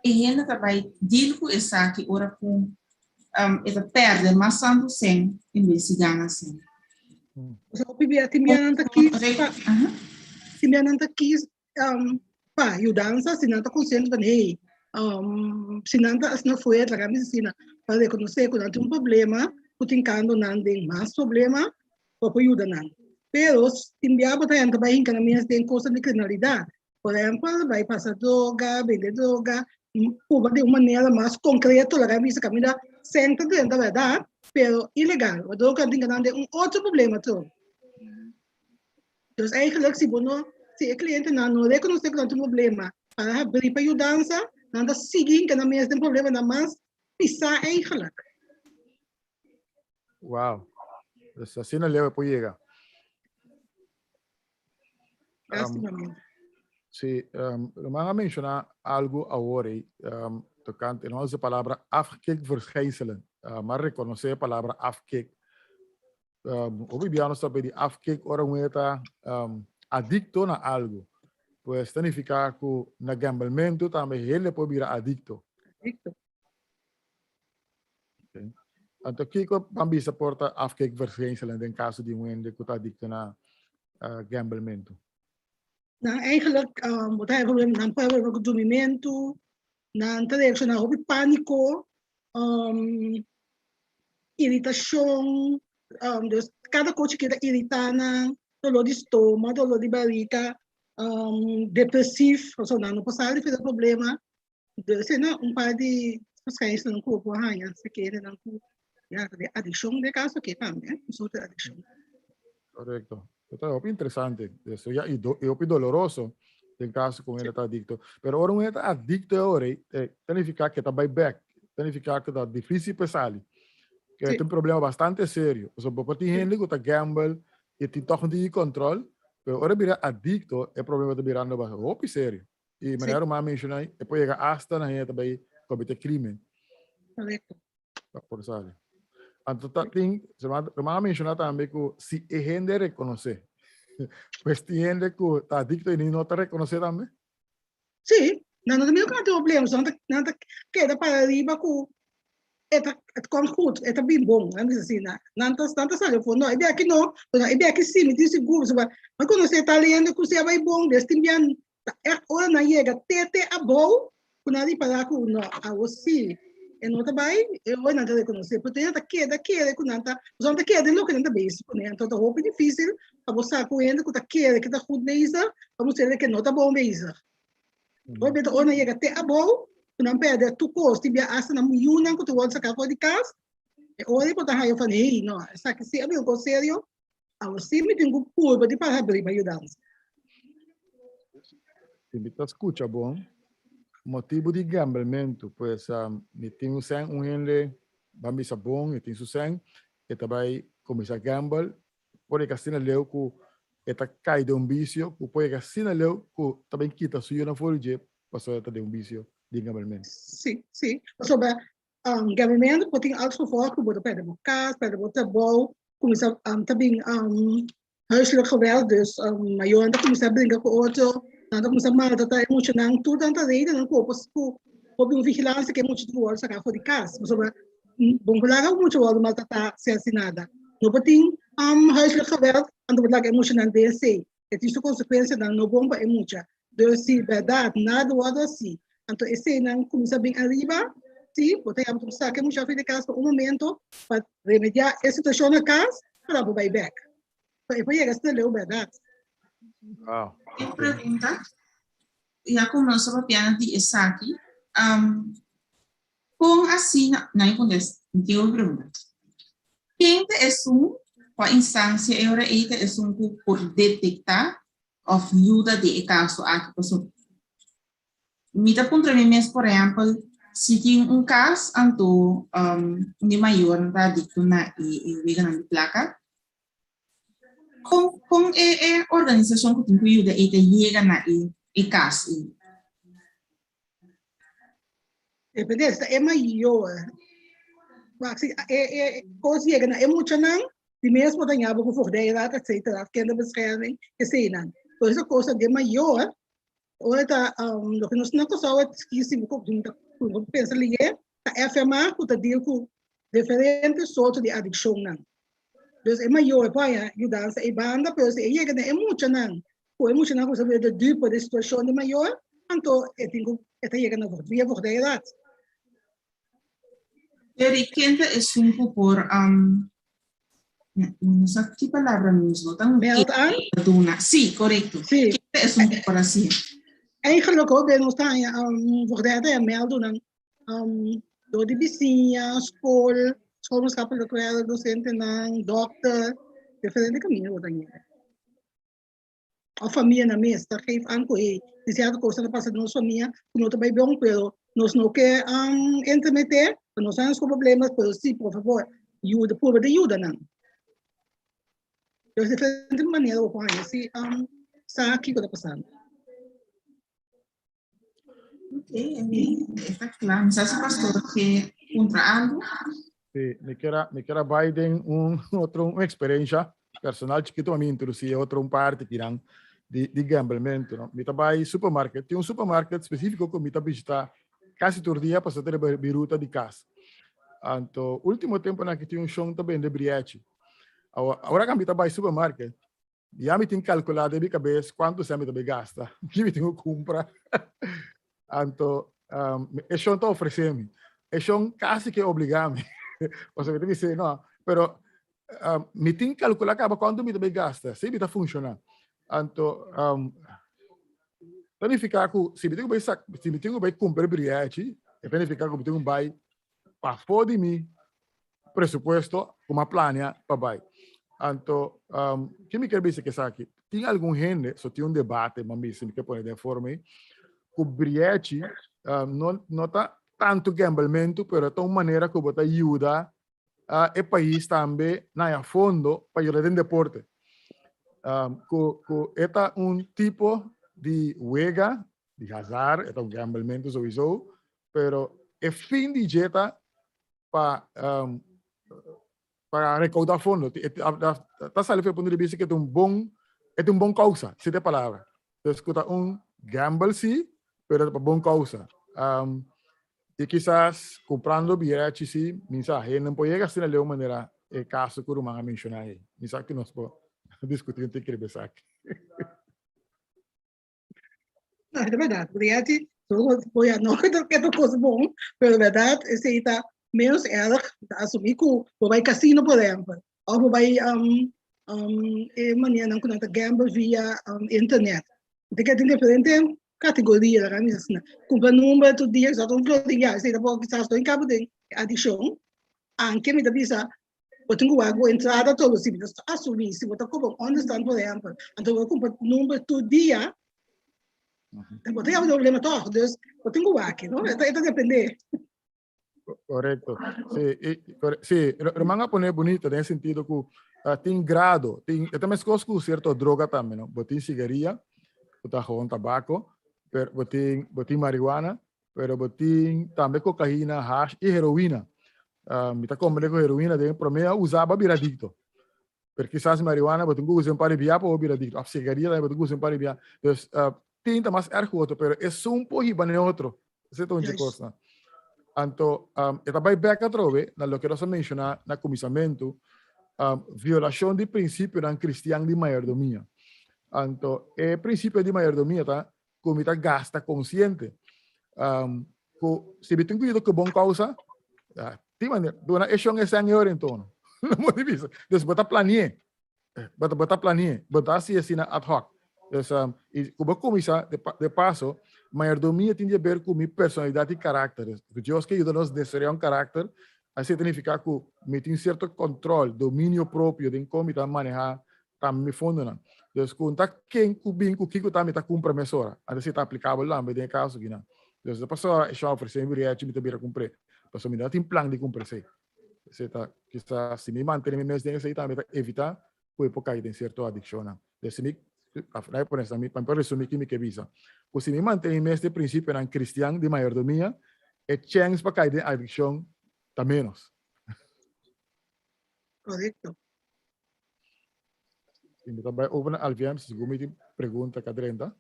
e hende ta bai deal cu esaki ora cu um, e ta perde mas tantu sen en bes di gana sen? Osea, hopi bia tin bia nan ta kies pa, tin bia nan ta kies um, pa yudansa si nan ta konsiente van hey, um, si nan ta asina fuerte, laga mi asina, pa rekonosé ku nan tin un problema, ku tin kando nan den mas problema, bo por yuda nan. Pero tin bia bo ta hende ta bai hinka nan mes den kosnan di kriminalidat. Por ehempel, bai pasa droga, bende droga, prueba di un manera mas konkreto, laga mi bisa kaminda sèn ta drenta bèrdat, pero ilegal. Bo droga tin nan den un otro problema tur. Dus eigenlijk si bo no, si e klientenan no rekonosé ku nan tin un problema, para habrí pa yudansa, nan ta sigui hinka nan mes den problemanan mas pisá eigenlijk. Wow. Dus asina leu e por yega. Lástimamente. Sí, Roman a menciona algo awor ei, tocante, no usa palabra afkikverschijnselen, maar reconoce e palabra afkik. Hopi bia nos ta pedi afkik ora un ta adicto na algo. Pues ta nifica cu na gamblemento tambe hende por bira adicto. Adicto. Okay. Anto kiko ban bisa por ta afkikverschijnselen den caso di un hende cu ta adicto na gamblemento? Nan eigenlijk, bo ta haya nan por haya problema cu durmimento, nan ta reacciona hopi panico, iritacion, dus cada cos chikito ta irita nan, dolor di stoma, dolor di barica, depresief, pasobra nan no por sali for e problema. Dus esei un par di verschijnselen ku bo por haña si kere nan ku ya ta den adikshon den kaso aki tambe, un soort di adikshon. Korekto. E ta hopi interesante. Eso ya i do, i hopi doloroso den kaso ku un hende ta adikto. Pero ora un hende ta adikto e ora ei, eh, ta nifiká ku e ta bai bèk. Ta nifiká ku ta difísil pa e sali. Ke ta un problema bastante serio. Pasobra bo por tin hende ku ta gamble i tin tòg un tiki kòntròl, pero ora e bira adikto e problema ta birando hopi serio. I manera Román menciona, e por yega hasta na hende ta bay comete crimen. Correcto. Pa por sabi. Anto ta tin, Román a menciona tambe cu si e hende reconoce, pues tin hende cu ta adicto y no ta reconoce tambe? Sí, nan no ta mira cu nan tin problema, so nan ta keda para riba cu e ta, het komt goed, e ta bin bon, nan bisa asina. Nan ta, nan ta sali afó, no, e bia aki no, pero e bia aki sí, mi tin sigur, pasobra mi konosé tal hende ku si a bai bon, des tin bia ta ègt ora nan yega te te abou, ku nan ripará ku no, awo sí, e no ta bai, e ora nan ta rekonosé, pero tin hende ta keda kere ku nan ta, pasobra nan ta kere den loke nan ta bezig kuné, anto ta hopi difísil pa bo sa ku hende ku ta kere ku ta goed bezig, pa mustra ke no ta bon bezig. Hopi bia ta ora nan yega te abou, ku nan pèrdè tur kos, tin bia asta nan yunan ku ta wòrdu saká for di kas, e ora ei bo ta haña van, hey, no, esaki sí a bira un kos serio, awor sí mi tin ku purba di para habrí pa yudansa. Si mi ta skucha bon, Motibu di gamblementu, pues mi tin un sèn, un hende ban bisa bon, e tin su sèn, e ta bai kuminsá gamble, por yega asina leu ku e ta kai den un bisio, ku por yega asina leu ku ta bin kita su yunan for di dje pasobra e ta den un bisio di gamblementu. Sí, sí. Pasobra gamblementu por tin als gevolg ku bo ta pèrdè bo kas, pèrdè bo trabou, kuminsá ta bin Huiselijk geweld, dus mayornan ta kuminsá bringa ku otro, nan ta kuminsá maltratá e muchanan, tur nan ta redennan ku ku por bin un vigilansia ku e mucha tin ku wòrdu saká for di kas, pasobra bo no por laga un mucha wòrdu maltratá sin hasi nada. No por tin huiselijk geweld, anto bo ta laga e muchanan den esei. E tin su konsekuensianan no bon pa e mucha. Dus si bèrdat nada wòrdu hasi, anto eseinan kuminsá bin ariba, si, bo ta yama tur saka e mucha for di kas pa un momento pa remediá e situashon na kas, para bo bai bek. Pa e por yega asina leu bèrdat. Wow. Un pregunta, ya ku nos a papia di esaki, um, kon asina, na e kontes, mi tin un pregunta. Ken ta esun, kua instansia e ora ei ta esun ku por detektá òf yuda den e kaso aki? Pasobra Mi ta puntra mi mes, por ehempel, si tin un kas anto um, un di mayornan ta adikto na e, e weganan di plaka, kon, kon e, e organisashon ku tin ku yuda ei ta yega na e, e kas ei? Depende, si ta e mayor. Wak, si e, e kos yega na e muchanan, di mes bo ta ña bo ku voogdijraad, etcetera, kinderbescherming, eseinan. Pero si ta kos di e mayor, Ora ta loke nos na Kòrsou a skisi bo ku pensa lié ta FMA ku ta deal ku diferente sorto di adikshonnan. Dus e mayor por haña yudansa ei banda pero si e yega den e muchanan ku e muchanan ku sa bira de dupe di situashon di mayor anto e tin ku e ta yega na via voogdijraad. Pero ken ta esun ku por no sa ki palabra mismo ta un Meld aan? Duna. Sí, korekto. Sí. Ken ta esun ku por hasi? Eigenlijk hoor, bij nos ta haña voogdij ta meldonan door di bisiña, skol, schoolmaatschappelijk werk, docentenan, dokter, diferente kaminda bo ta haña. Of famianan mes ta geef aan ku hey, tin sierto kosnan ta pasa den nos famia ku no ta bai bon, pero nos no ke intermeter, pa nos no haña problemas, pero si por fabor yuda, purba di yuda nan. Dus diferente manera bo por haña si sa kiko ta pasando. Ok, está kla. Mi sa si pastor ke puntra algo. Sí, mi kier a, mi kier a bai den un otro un experiencia personal chiquito, mi introducí otro un parte kinan di, di gamblemento, no? Mi ta bai supermarket, tin un supermarket específico ku mi ta visita casi tur dia pasobra ta riba mi ruta di cas. Anto, último temponan aki tin un shon ta bende briechi. Awor, awor ku mi ta bai supermarket, Ya mi tin kalkulá den mi kabes kuantu sèn mi ta bai gasta, ki mi tin ku kumpra. Anto, e shon ta ofresé mi. E shon kasi ke obligá mi. Pasobra mi ta bis'é no, pero mi tin kalkulá kaba kuantu mi ta bai gasta, si mi ta funshoná. Anto, ta nifiká ku si mi tin ku bai sak, si mi tin ku bai kumpra e brièchi, e ta nifiká ku mi tin ku bai pafó di mi presupuesto ku mi a plania pa bai. Anto, ke mi kier bisa ku esaki? Tin algun hende, so tin un debate, mi a bisa, mi ke pone den forma ei, ku briechi no no ta tantu gamblementu, pero ta un manera ku bo ta yuda e pais tambe na e fondo pa yuda den deporte. Ku ku e ta un tipo di wega, di hazar, e ta un gamblementu souiso, pero e fin di dje ta pa um, pa recaudar fondo. Ta sali for punto di vista que é un bon, é un bon causa, si de palabra. Dus que ta un gamble sí, pero pa bon causa. Um, y quizás comprando billete sí, minsa, gente no puede llegar así de manera el caso que Román a mencionar ahí. Minsa que nos puede discutir un ticket de No, ta bèrdat. Reality, voy a no ke ta kos bon, pero bèrdat esei ta menos erg, ta asumí ku bo bai kasino por ehèmpel, òf bo bai e maneranan ku nan ta gamble via internet. Ta ke tin diferente kategoria, laga mi bisa asina. Kumpra number tur dia, kisas un florin, ya esei ta por kisas no e kaba den adikshon, anke mi ta bisa Bo tin ku wak bo entrada todo si bo ta asumí si bo ta kobra un onderstand por ehèmpel, anto bo kumpra number tur dia. Bo ta yama problema toch, dus bo tin ku wak, no? E ta depende. Correcto. Sí, y, sí, ruman a pone bonito den sentido ku tin grado, tin, e ta meskos ku cierto droga tambe, no? Bo tin sigaria, ku ta gewoon tabako, pero bo tin marihuana, pero bo tin tambe cocaína, hash y heroïna. Mi ta comprende ku heroïna den prome a usa pa bira adicto. Pero kisas marihuana bo tin ku usa un par di bia pa bo bira adicto, of sigaria tambe bo tin ku usa un par di bia. Dus tin ta mas erg ku otro, pero esun por hiba na e otro. Esei ta un dje kosnan. Anto e ta bai bek atrobe na loke nos a menshoná na kuminsamentu, violashon di prinsipionan kristian di mayordomia. Anto e prinsipio di mayordomia ta ku mi ta gasta konsiente. Ku si mi tin ku yuda ku bon kousa, tin manera, duna e shon e sèn e ora entono. No por di bisa. Dus bo ta plani'é. Bo ta plani'é. Bo ta hasi asina ad hoc. Dus i ku bo kuminsá de paso, mayordomia tin di haber ku mi personalidat i karakter. Dus Dios ke yuda nos desaroyá un karakter, asina ta nifiká ku mi tin sierto kòntròl, dominio propio den kon mi ta manehá tambe mi fondonan. Dus ku ta ken ku bin ku kiko ta mi ta kumpra mesora. Anto si ta aplikabel tambe den e kaso akinan. Dus ta pasobra e shon a ofresé mi birechi mi ta bira kumpr'é. Pasobra mi no tin plan di kumpra esei. Esei ta kisas si mi mantene mi mes den esei tambe ta evitá ku e por kai den sierto adikshonnan. Dus si mi, laga pone esaki, pa mi por resumí ki mi ke bisa. Ku si mi mantene mi mes den prinsipionan kristian di mayordomia, e chèns pa kai den adikshon ta ménos. Korekto. Si mi ta bai over na Alviam, si sigur mi tin pregunta ka drenta.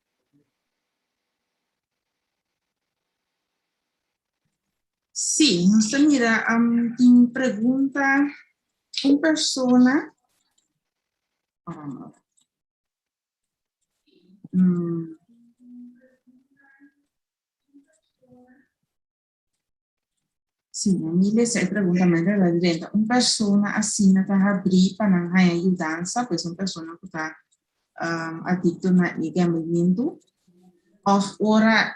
Sí, nos ta mira um, tin pregunta un persona. Sí, mi lesa e pregunta manera la drenta. Un persona asina ta habrí pa nan haña yudansa, pues un persona ku ta um, adikto na e gamblementu, òf ora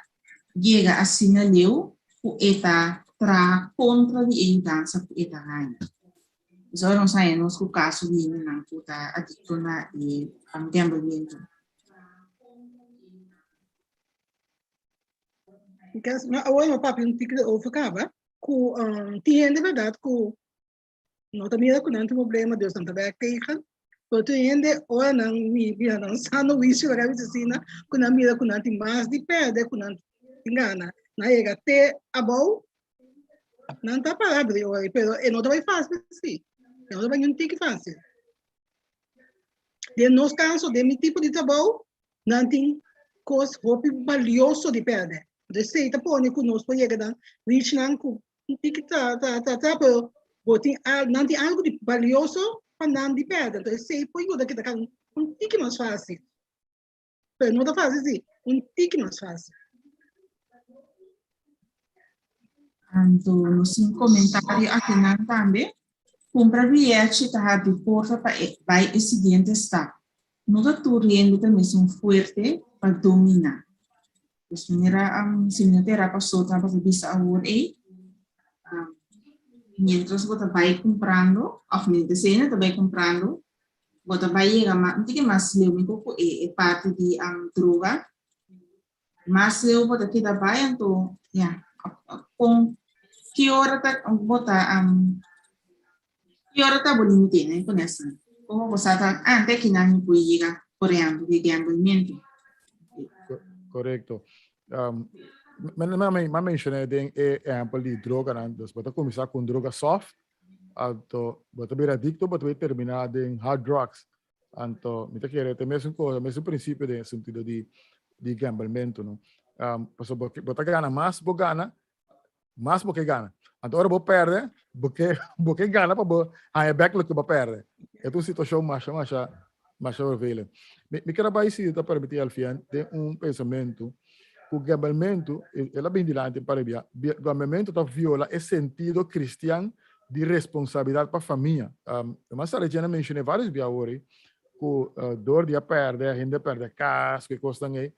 yega asina leu ku e ta traha kontra di e yudansa ku e ta haña. Pues ora nos haña nos ku kaso di hendenan ku ta adikto na e um, gamblementu. Because ma awor mi papia un tiki over kaba ku um, tin hende berdad ku no ta mira ku nan tin problema, dus nan ta bek tegen. Pero tin hende ora nan mi bira nan sano huicio laga bisa asina, ku nan mira ku nan tin mas di perde ku nan tin gana. Nan yega te abou, nan ta para abri ora, pero e no ta bai fácil si. E no ta bai ni un tiki fácil. Den nos caso, den mi tipo di trabou, nan tin kos hopi balioso di pèrdè. Entonces esei ta pone ku nos por yega nan reach nan ku un tiki tra tra tra tra pero bo tin al nan tin algu di balioso pa nan di pèrdè. Entonces esei por yuda kita kan un tiki mas fácil. Pero no ta fácil si, un tiki mas fácil. Anto nos tin comentario akinan tambe. Cumpra biyechi ta habri porta pa e bai e siguiente stap. No ta tur hende ta mesun fuerte pa dominá. Dus manera Señor Tera Pastor tabata bisa awor ei, mientras bo ta bai cumprando, of mientras hende ta bai cumprando, bo ta bai yega mas, un tiki mas leu mihor cu e parti di droga. Mas leu bo ta keda bai anto ya kon ki ora ta bo ta ki ora ta bo limite ne pone asina komo bo sa ta ante akinan mi por yega por ehempel di gamblementu. Korekto. Mi a menshoná den e ehempel di droganan, dus bo ta kuminsá ku un droga soft, anto bo ta bira adikto, bo ta bai terminá den hard drugs. Anto, mi ta kere ta e mesun cosa, mesun principio den e sentido di di gamblemento, no? Um, pasobra bo, bo ta gana mas bo gana, mas bo ke gana. Anto ora bo perde, bo ke, bo ke gana pa bo haña bek loke bo perde. E ta un situacion masha, masha, masha vervelend. Mi, mi kere bai si ta permiti Alfian den un pensamento ku gamblemento, el a bin dilanti un par di bia, gamblemento ta viola e sentido cristian di responsabilidad pa famia. Mas tarde Jenna mencioné varios bia awor ei cu door di a perde, hende a perde cas, cu e cosnan ei,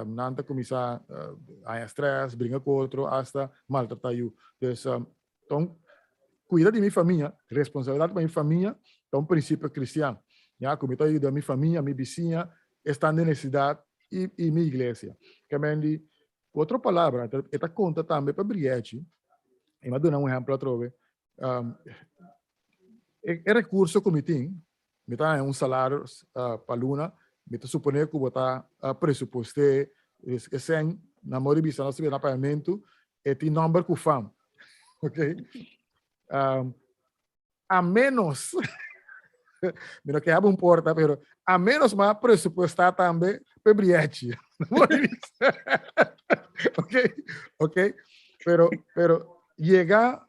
nan ta cuminsa haña stress, bringa cu otro, hasta maltrata yu. Dus, ta un cuida di mi famia, responsabilidad pa mi famia ta un principio cristian. Ya, cu mi ta yuda mi famia, mi bisiña, esnan den necesidad. i i mi iglesia. Ke men di, ku otro palabra, e ta konta tambe pa briechi, i mi a duna un ehèmpel atrobe, e e rekurso ku mi tin, mi ta haña un salario pa luna, mi ta suponé ku bo ta presupuest'é e sèn, na modo di bisa nos ta bira na pagamentu, e tin nòmber ku fam, ok. A menos, mi no ke habri un porta, pero a menos m'a presupuestá tambe p'e briechi. Ok, ok, pero, pero yega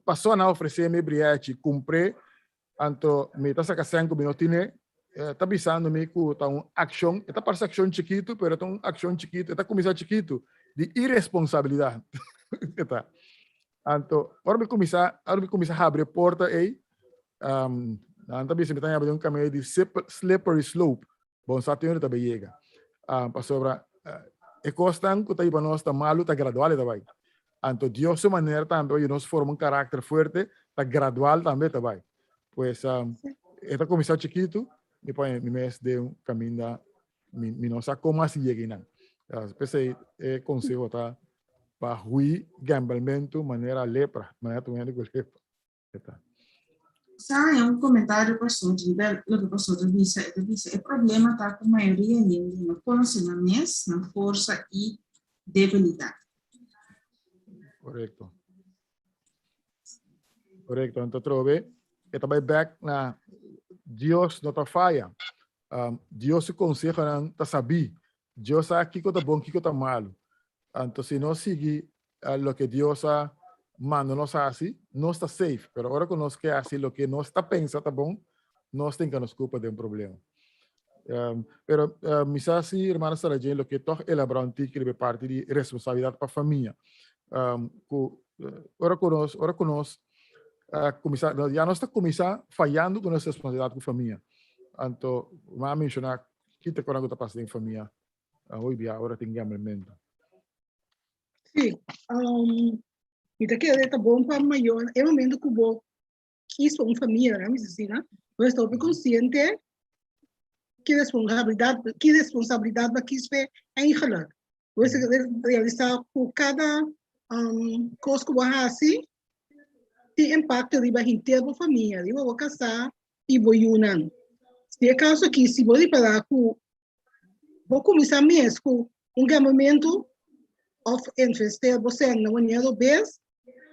pasó nan ofresé mi briechi, kumpr'é, anto mi ta saka sèn ku mi no tine, ta bisando mi ku ta un akshon, e ta parse akshon chikitu, pero e ta un akshon chikitu, e ta kuminsá chikitu, di iresponsabilidat. E ta. Anto, ora mi kuminsá, ora mi kuminsá habri e porta ei, um, nan ta bisa mi ta yama di un kaminda di slippery slope. Bon sa tin ora ta bai yega. Um, pasobra uh, e kosnan ku ta hiba nos ta malu ta gradual e ta bai. Anto Dios su manera tambe pa nos forma un karakter fuerte ta gradual tambe ta bai. Pues um, e ta kuminsá chikitu, mi pone mi mes den un kaminda mi, mi no sa kon hasi yega einan. P'esei e konseho ta pa hui gambelmentu manera lepra, manera tur hende ku lepra. E ta. Sa e un komentario pastor riba loke pastor ta bisa, e ta bisa e problema ta ku mayoria hende no konosé nan mes, nan forsa i debilidat. Korekto. Korekto. Anto atrobe e ta bai bèk na Dios no ta faya. Dios su konsehonan ta sabí. Dios sa kiko ta bon, kiko ta malu. Anto si nos sigui loke Dios a manda nos hasi, nos ta safe. Pero ora ku nos ke hasi loke nos ta pensa ta bon, nos tin ka nos kupa den problema. Pero mi sa si hermana Sarah Jane loke tòg elaborá un tiki riba e parti di responsabilidat pa famia. Ku ora ku nos, ora ku nos kuminsá, ya nos ta kuminsá fayando ku nos responsabilidat ku famia. Anto mi a menshoná Ki ta kora ku ta pasa den famia hoy dia ora tin gamblemento? Sí, um, mi ta kere ta bon pa mayor e momento ku bo kies pa un famia, mi si asina, bo esta hopi konsiente ki responsabilidad, ki responsabilidad bo kies p'e eigenlijk. Bo esta realisa ku kada um, kos ku bo hasi tin impakto riba henter bo famia, riba bo kasá, i bo yunan. Si e kaso aki, si bo ripará ku bo kuminsá mes ku un gambamentu òf investeer bo sèn na manera robes,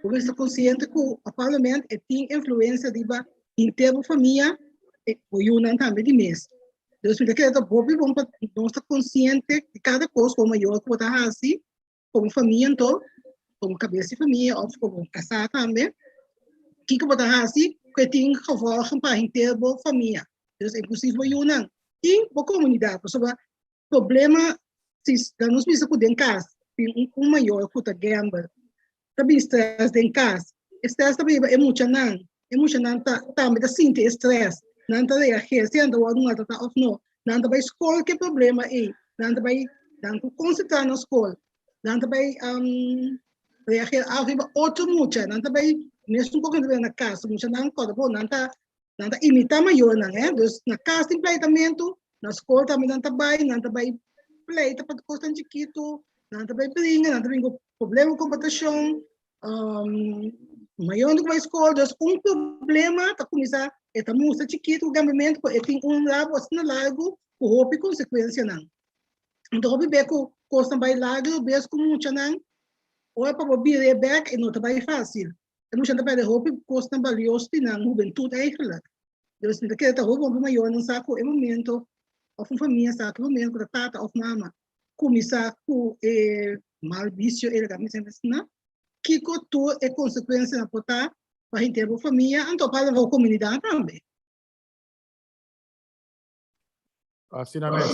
bo mester konsiente ku apablemente e tin influensia riba henter bo famia i bo yunan tambe di mes. Dus mi ta kere ta hopi bon pa nos ta konsiente di kada kos ku bo mayor ku bo ta hasi komo famia anto, komo kabes di famia òf komo kasá tambe, kiko bo ta hasi ku e tin gevolgen pa henter bo famia, dus inklusief bo yunan i bo komunidat. Pasobra problema si nos bisa ku den kas tin un mayor ku ta gamble, ta bin strès den kas, e strès ta biba e muchanan, e muchanan ta tambe ta sinti e strès, nan ta reageer si nan ta wòrdu maltratá òf no, nan ta bai skol ku e problema ei, nan ta bai nan ku konsentrá na skol, nan ta bai reageer af riba otro mucha, nan ta bai mesun kos nan ta bira na kas, muchanan kòrda bo nan ta nan ta imitá mayornan eh, dus na kas tin pleitamentu, na skol tambe nan ta bai, nan ta bai pleita pa kosnan chikitu, nan ta bai bringa, nan ta bin ku problema ku komportashon, um, mayornan ku bai skol, dus un problema ta kuminsá, e ta mustra chikitu ku gambamentu, pero e tin un rabo asina largu ku hopi konsekuensianan. Anto hopi be ku kosnan bai largu bes ku muchanan, ora pa bo bira e bèk e no ta bai fásil. E muchanan ta pèrdè hopi kosnan balioso di nan hubentut eigenlijk. Dus mi ta kere ta hopi bon pa mayornan sa ku e momento, òf un famia sa ku e momento ku ta tata òf mama kuminsá ku e mal bisio ei laga mi semper asina, kiko tur e konsekuensianan por ta pa henter bo famia anto pa bo komunidat tambe. Asina mes,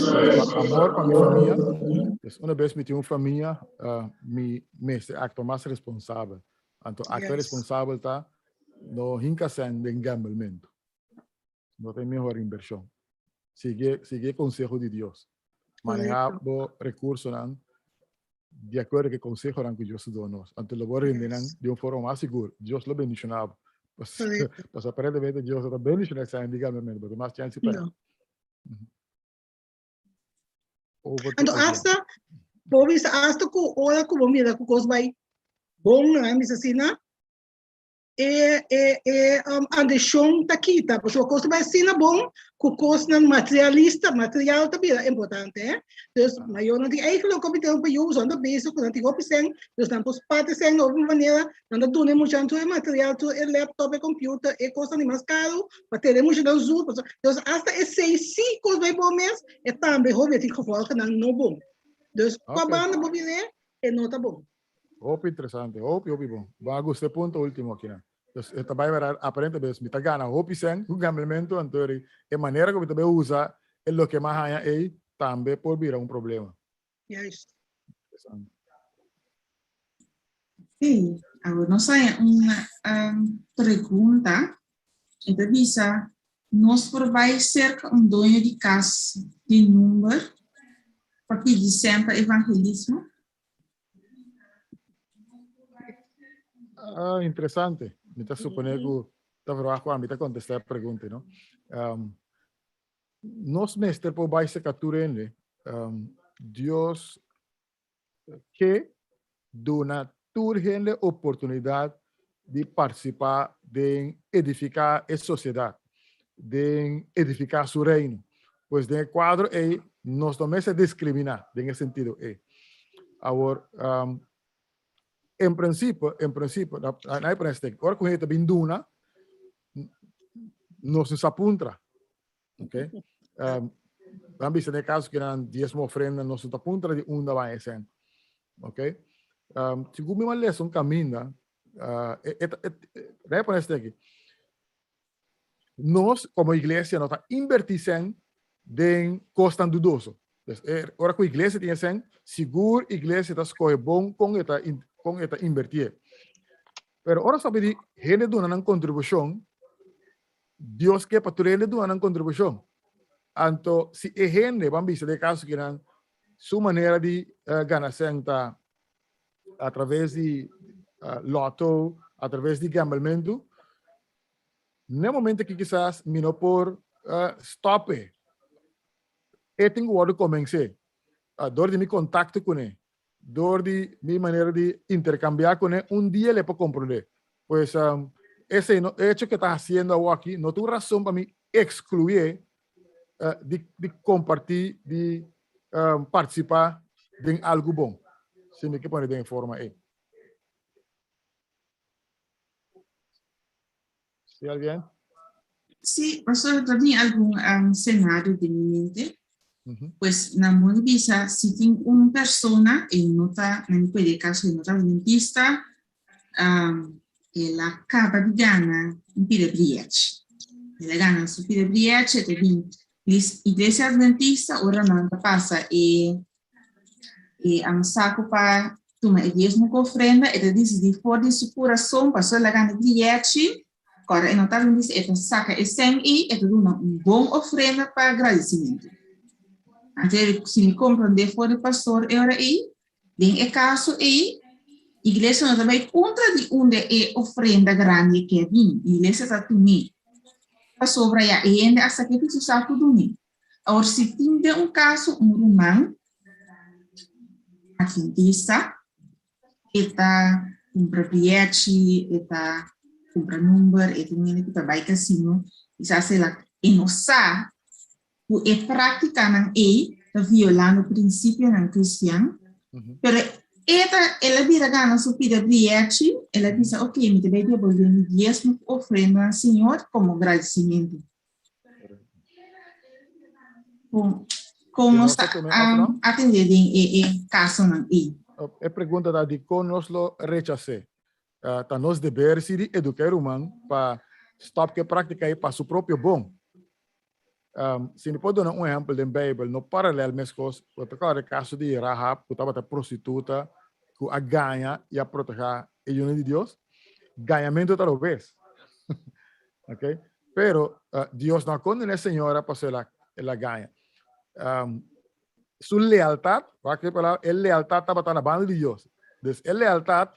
pa amor pa mi famia, dus una bes mi tin un famia, mi mester actua mas responsabel. Anto actua responsabel ta no hinca cen den gambelmento. No ta e mehor inversion. Sigui, sigui e conseho di Dios. Maneha bo recursonan di acuerdo cu e consehonan cu Dios ta duna nos. Anto lo bo rende nan di un forma mas sigur. Dios lo bendiciona bo. Pasobra aparentemente Dios no ta bendiciona esei, diga mi, bo tin mas chance pa. No. Over to Anto Adrian. hasta, bo bisa hasta ku ora ku bo mira ku kos bai bon, nan bisa asina, e e e um, ambishon ta kita, pasobra kos ta bai asina bon ku kosnan materialista, material ta bira importante, hè. Dus mayornan tin eigenlijk hopi tempo pa yu, nan ta bezig ku nan tin hopi sèn, dus nan por spaar e sèn na hopi manera, nan ta duna e muchanan tur e material, tur e laptop, e computer, e kosnan di mas karu, pa tene e muchanan zuur, pasobra, dus hasta esei si kos bai bon mes, e tambe hopi tin gevolgennan no bon. Dus kua banda bo bira e no ta bon. Hopi interesante, hopi hopi bon. Bo a gusta e punto ultimo aki nan. Dus e ta bai wera aparente bes mi ta gana hopi sen ku gamblementu anto ri e manera ku mi ta bai usa e loke mi a haña ei tambe por bira un problema. Juist. Interesante. Ok, awor nos haña un pregunta. E ta bisa, Nos por bai serka un doño di kas di number pa pidi sen pa evangelismo? Ah, interesante. Mi ta supone ku ta verwacht ku ami ta kontestá e pregunta, no? Um, nos mester por bai serka tur hende. Um, Dios ke duna tur hende oportunidat di partisipá den edifiká e sosiedat, den edifiká su reino. Pues den e kuadro ei nos no mester diskriminá den e sentido ei. Awor, en prinsipio, en prinsipio, na e pone stek, ora ku hende ta bin duna, nos no sa puntra. Ok? Um, dan bisa den caso que nan diezmo ofrenda nos ta puntra di unda van esen. Ok? Um, segun mi les un caminda, uh, et, et, et, pone este aquí. Nos, como iglesia, no ta inverti sen den costan dudoso. Dus, eh, ora ku iglesia tiene sen, sigur iglesia ta scoge bon con eta, con eta inverti. Pero ora sabi di hende duna nan contribucion, Dios ke pa tur hende duna nan kontribushon. Anto si e hende, ban bisa den e kaso kinan, su manera di gana sèn ta a traves di lotto, a traves di gambelmentu, n'e momento aki kisas mi no por stòp e. E tin ku wòrdu komensé dor di mi kontakto kuné, Dor di mi manera di intercambia cune, un dia le por comprende. Pues, esey no, e hecho que ta haciendo awo aki no ta un razon pa mi excluye di, di comparti, di participa den algo bon. Si mi ke pone den e forma ey. Si alguien? Sí, pastor, ta tin algun um, scenario den mi mente. Pues nan bon di bisa, si tin un persona, e no ta, nan puede caso, e no ta adventista, um, el a caba di gana un pida briech. El a gana su pida briech, e ta bin iglesia adventista, ora nan ta pasa e E a saco pa tuma e diezmo cu ofrenda, e ta dicidi for di su curason, pasobra el a gana dieci, ora e no ta dici, e ta saca e cen ey, e ta duna un bon ofrenda pa gradicimento. Anto, si mi comprende for di pastor e ora ey, den e caso ey, iglesia no ta bay contra di unda e ofrenda grandi ke bin, iglesia ta tum'é, pasobra ya e hende a saca e su saco dun'é. Awor si tin den un kaso un ruman adventista e ta kumpra biyechi, e ta kumpra number, e ta un hende ku ta bai kasino, kisas el a e no sa ku e práktikanan ei ta violando prinsipionan kristian, pero e ta el a bira gana su pida biyechi, el a bisa ok mi ta bai debolbé mi diesmo ku ofrenda na Señor komo gradisimentu. Kon, kon nos ta um, atendé den e, e kasonan ei? E pregunta ta di kon nos lo rechas'é. Uh, ta nos deber si di eduká e ruman pa stop ke práktika ei pa su propio bon. Um, si mi por duna un ehèmpel den Beibel, no paralel meskos, bo ta kòrda e kaso di Rahab ku tabata prostituta ku a gaña i a protehá e yunan di Dios? Gañamentu ta robes. Ok? Pero uh, Dios no a condena e señora pasobra el a, el a gaña. Um, su lealtad, wak e palabra, e lealtad tabata na banda di Dios. Dus e lealtad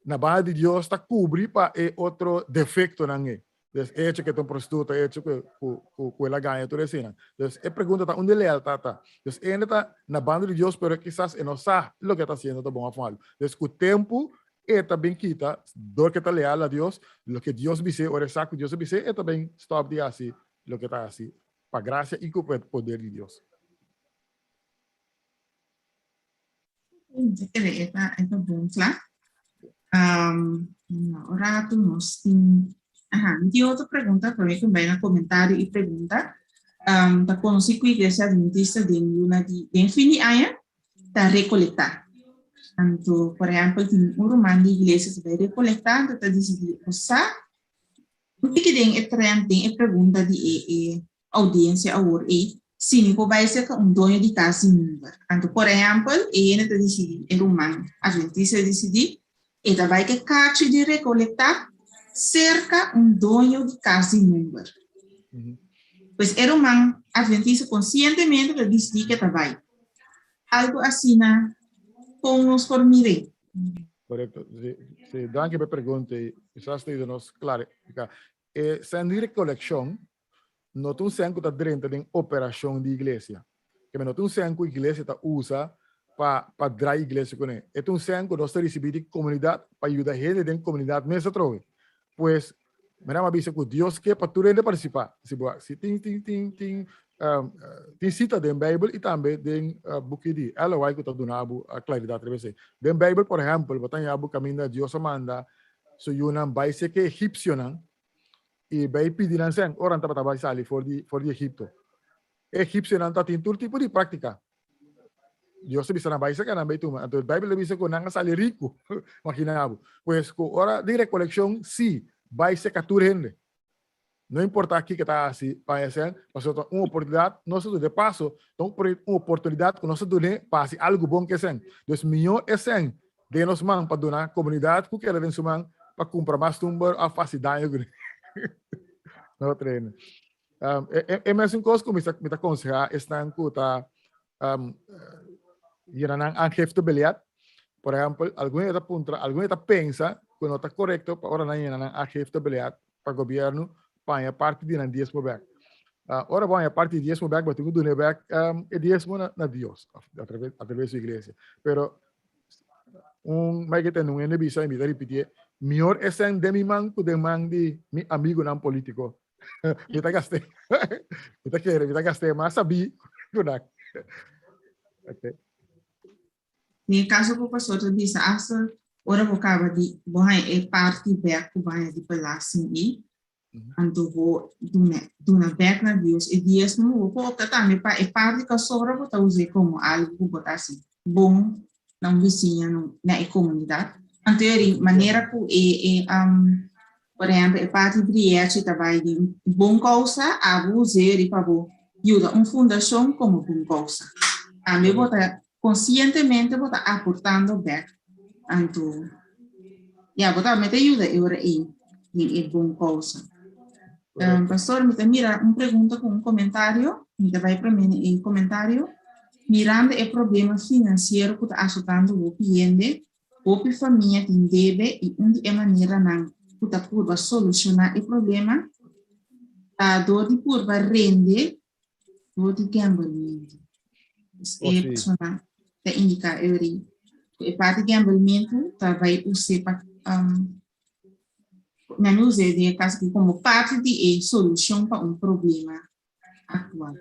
na banda di Dios ta cubri pa e otro defectonan e. Dus e hecho ku e ta un prostituta, e hecho ku ku ku el a gaña tur eseinan. Dus e pregunta ta unda e lealtat ta? Dus e hende ta na banda di Dios pero kisas e no sa loke e ta hasiendo ta bon òf malu. Dus ku tempu e ta bin kita dor ku e ta leal na Dios, loke Dios bis'é ora e sa ku Dios a bis'é e ta bin stòp di hasi loke e ta hasi pa grasia i ku e poder di Dios. E ta, e ta bon kla. Um, un rato nos tin... Aha, mi tin otro pregunta, promé ku bai na komentario i pregunta. Um, ta konosí ku Iglesia Adventista den luna di, den fin di aña ta rekolektá. Anto, por ehèmpel, tin un ruman di iglesia ta bai rekolektá, anto ta disidí, bo sa, un tiki den e trend, den e pregunta di e, e audiencia awor ei, si mi por bai cerca un doño di cas di number. Anto, por ehempel, e hende ta dicidi, e ruman adventista ta dicidi, e ta bai ke kachi di recolecta cerca un doño di cas di number. Pues e ruman adventista conscientemente ta dicidi ke ta bai. Algo asina, con nos por mir'é? Correcto. Si, si, danki pa e pregunta ei. Kisas ta yuda nos clarifica. E sèn di rekolekshon no ta un sèn ku ta drenta den operashon di iglesia. Keme no ta un sèn ku iglesia ta usa pa pa drai iglesia kuné. E ta un sèn ku nos ta risibí di komunidat pa yuda hende den komunidat mes atrobe. Pues, mira mi a bisa ku Dios ke pa tur hende partisipá. Si bo si tin tin tin tin tin sita den Beibel i tambe den buki di Ellen White ku ta duna bo klaridat riba esei. Den Beibel, por ehèmpel, bo ta haña bo kaminda Dios a manda Su yunan bai seke egipsionan i bai pidi nan sèn ora nan tabata bai sali for di for di Egipto. E egipsionan tatin tur tipo di práktika. Dios a bisa nan bai seka nan bai tuma. Anto Beibel ta bisa ku nan a sali riku. Magina bo. Pues ku ora di rekolekshon si bai seka tur hende. No importa kiko ta hasi pa esei, pasobra ta un oportunidat nos ta duna. De paso, ta un oportunidat ku nos ta dun'é pa hasi algu bon ku esei. Dus mihó esei den nos man pa duna komunidat ku keda den su man pa kumpra mas tumber òf hasi daño kuné. No trene. E mesun kos ku mi ta konsehá esnan ku ta yena nan aangiftebeleid. Por ehèmpel, algun hende ta puntra, algun hende ta pensa ku no ta korekto pa ora nan yena nan aangiftebeleid pa gobierno paña parti di nan diesmo bek. Ora bo haña parti di diesmo bek, bo tin ku duna bek e diesmo na Dios, a traves su iglesia. Pero un mai ke tende un hende bisa, i mi ta ripitié, mihor esei den mi man ku den man di mi amigunan politiko. Mi ta gast'é, mi ta kere, mi ta gast'é mas sabí ku nan. Okay. Den e kaso ku pastor ta bisa asta ora bo kaba di bo haña e parti bèk ku bo haña di belasting ei, anto bo duna duna bèk na Dios e diesmo, bo por opta tambe pa e parti ku a sobra bo ta us'é komo algu ku bo ta hasi bon na un bisiña na e komunidat. Anto e ri manera ku e e por ehèmpel e parti briechi ta bai di un bon kousa, abo us'é ri pa bo yuda un fundashon komo bon kousa. Tambe bo ta Konsientemente bo ta aportando bek, anto ya bo tambe ta yuda e ora ei den e bon kousa. Pastor, mi ta mira un pregunta ku un komentario, mi ta bai promé na e komentario. Mirando e problema finansiero ku ta asotando hopi hende, hopi famia tin debe i un di e maneranan ku ta purba solushoná e problema ta dor di purba rende Dor di gamblementu. Dus e persona ta indiká euri ku e parti gamblementu ta bai us'é pa nan us'é den e kaso aki komo parti di e solushon pa un problema aktual.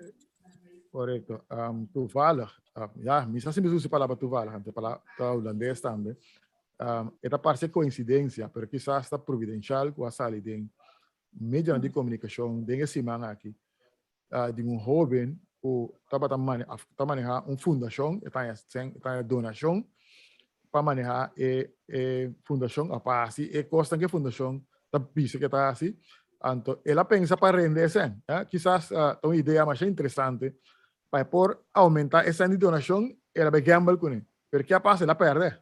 Korekto. Toevallig, ya, mi sa si mi usa e palabra toevallig, anto e palabra ta hulandes tambe. E ta parse koinsidensia, pero kisas ta providenshal ku a sali den medionan di komunikashon den e siman aki di un hoben ku tabata ta maneha un fundashon, e ta haña sèn, e ta haña donashon pa maneha e e fundashon òf pa hasi e kosnan ku e fundashon ta bisa ku e ta hasi. Anto el a pensa pa rende e sèn. Kisas ta un idea masha interesante pa e por oumentá e sèn di donashon, el a bai gèmbel kuné. Pero ke a pasa? El a pèrdè.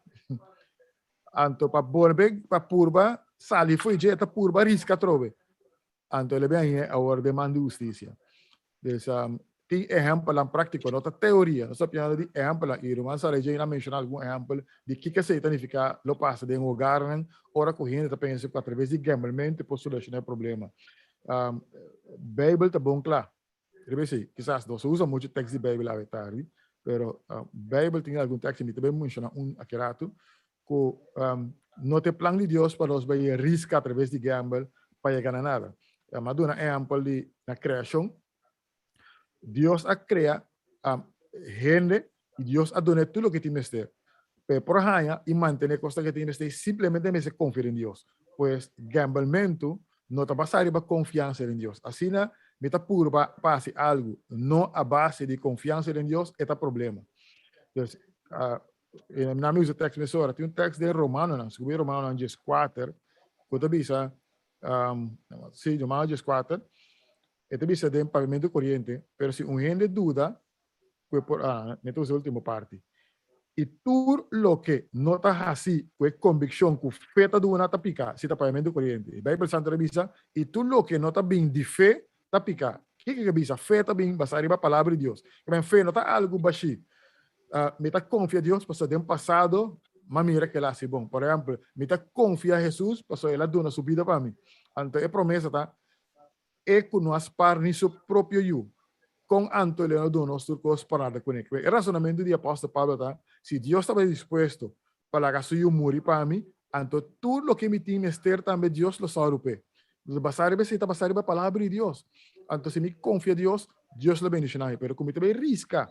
Anto pa bolbe pa purba sali fo'i dje, e ta purba riska atrobe. Anto el a bin hañ'é awor den man di hustisia. Dus, Tin ehèmpelnan práktiko, no ta teoria. Nos ta papiando di ehèmpelnan i ruman Sarah Jane a menshoná algun ehèmpel di kiko esei ta nifiká lo pasa den hogarnan ora ku hende ta pensa ku atraves di gamblementu por solushoná e problema. Beibel ta bon kla riba esei. Kisas nos a usa muchu tèks di Beibel awe tardi, pero Beibel tin algun tèks i mi ta bai menshoná un aki ratu ku no ta e plan di Dios pa nos bai riska atraves di gambel pa yega na nada. Mi a duna ehèmpel di na kreashon. Dios a crea um, hende y Dios a done tur loke tin mester. Pe por haña y mantene cosnan que tin mester, simplemente mester confia den Dios. Pues gamblementu no ta basa riba confiansa den Dios. Asina mi ta purba pa haci algu no a base di confiansa den Dios, e ta problema. Dus, uh, na mi usa tekst mesora, tin un tekst den Romanonan, scubi Romanonan 14, ku ta bisa, um, si, Romanonan 14, E ta bisa den papiamentu koriente, pero si un hende duda ku e por, ah, mi ta usa e ultimo parti. I tur loke no ta hasi ku e konvikshon ku fe ta duna ta pika, si ta papiamentu koriente. E Beibel Santu ta bisa, I tur loke no ta bin di fe ta pika. Kiko ke bisa? Fe ta bin basá riba Palabra di Dios. Kimen fe no ta algu bashí. Mi ta konfia Dios pasobra den pasado m'a mira ku el a hasi bon. Por ehèmpel, mi ta konfia Hesus pasobra el a duna su bida pa mi. Anto e promesa ta, E ku no a spar ni su propio yu, kon anto el a duna nos tur kos pa nada kuné? E rasonamentu di apòstel Pablo ta, Si Dios tabata dispuesto pa laga su yu muri pa mi, anto tur loke mi tin mester tambe Dios lo sòru p'e. Entonces, basá riba esei ta basá riba palabra di Dios. Anto si mi konfia Dios, Dios lo bendishoná mi. Pero ku mi ta bai riska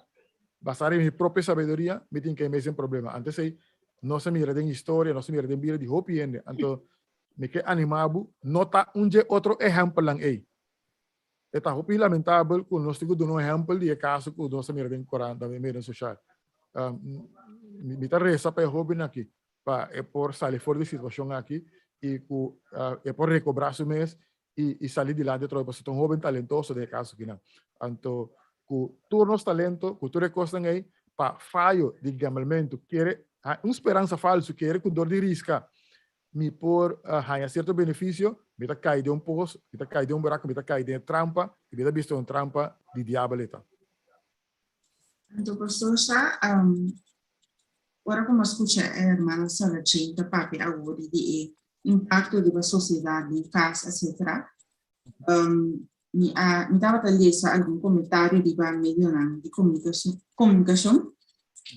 basá riba mi propio sabiduria, mi tin kai mes den problema. Anto esei nos a mira den historia, nos a mira den bida di hopi hende. Anto Mi ke animá bo no ta un dje otro ehèmpelnan ei. E ta hopi lamentabel ku nos tin ku duna un ehèmpel di e kaso ku nos ta mira den korant, den medio sosial. Mi ta resa pa e hóbennan aki, pa e por sali for di e situashon aki i ku e por rekobrá su mes i sali dilanti atrobe pasobra ta un hóben talentoso den e kaso akinan. Anto ku tur nos talento, ku tur e kosnan ei, pa fayo di gamblementu kere un speransa falsu kere ku dor di riska mi por haña sierto benefisio, mi ta kai den un pos, mi ta kai den un buraku, mi ta kai den e trampa, i mi ta bisto un trampa di diabel e ta. Anto pastor sa, ora ku mi a skucha e hermana Sarah Jane ta papia awor di e impakto riba sosiedat, den kas, etcetera, mi a mi tabata lesa algun komentario riba medionan di komunikashon,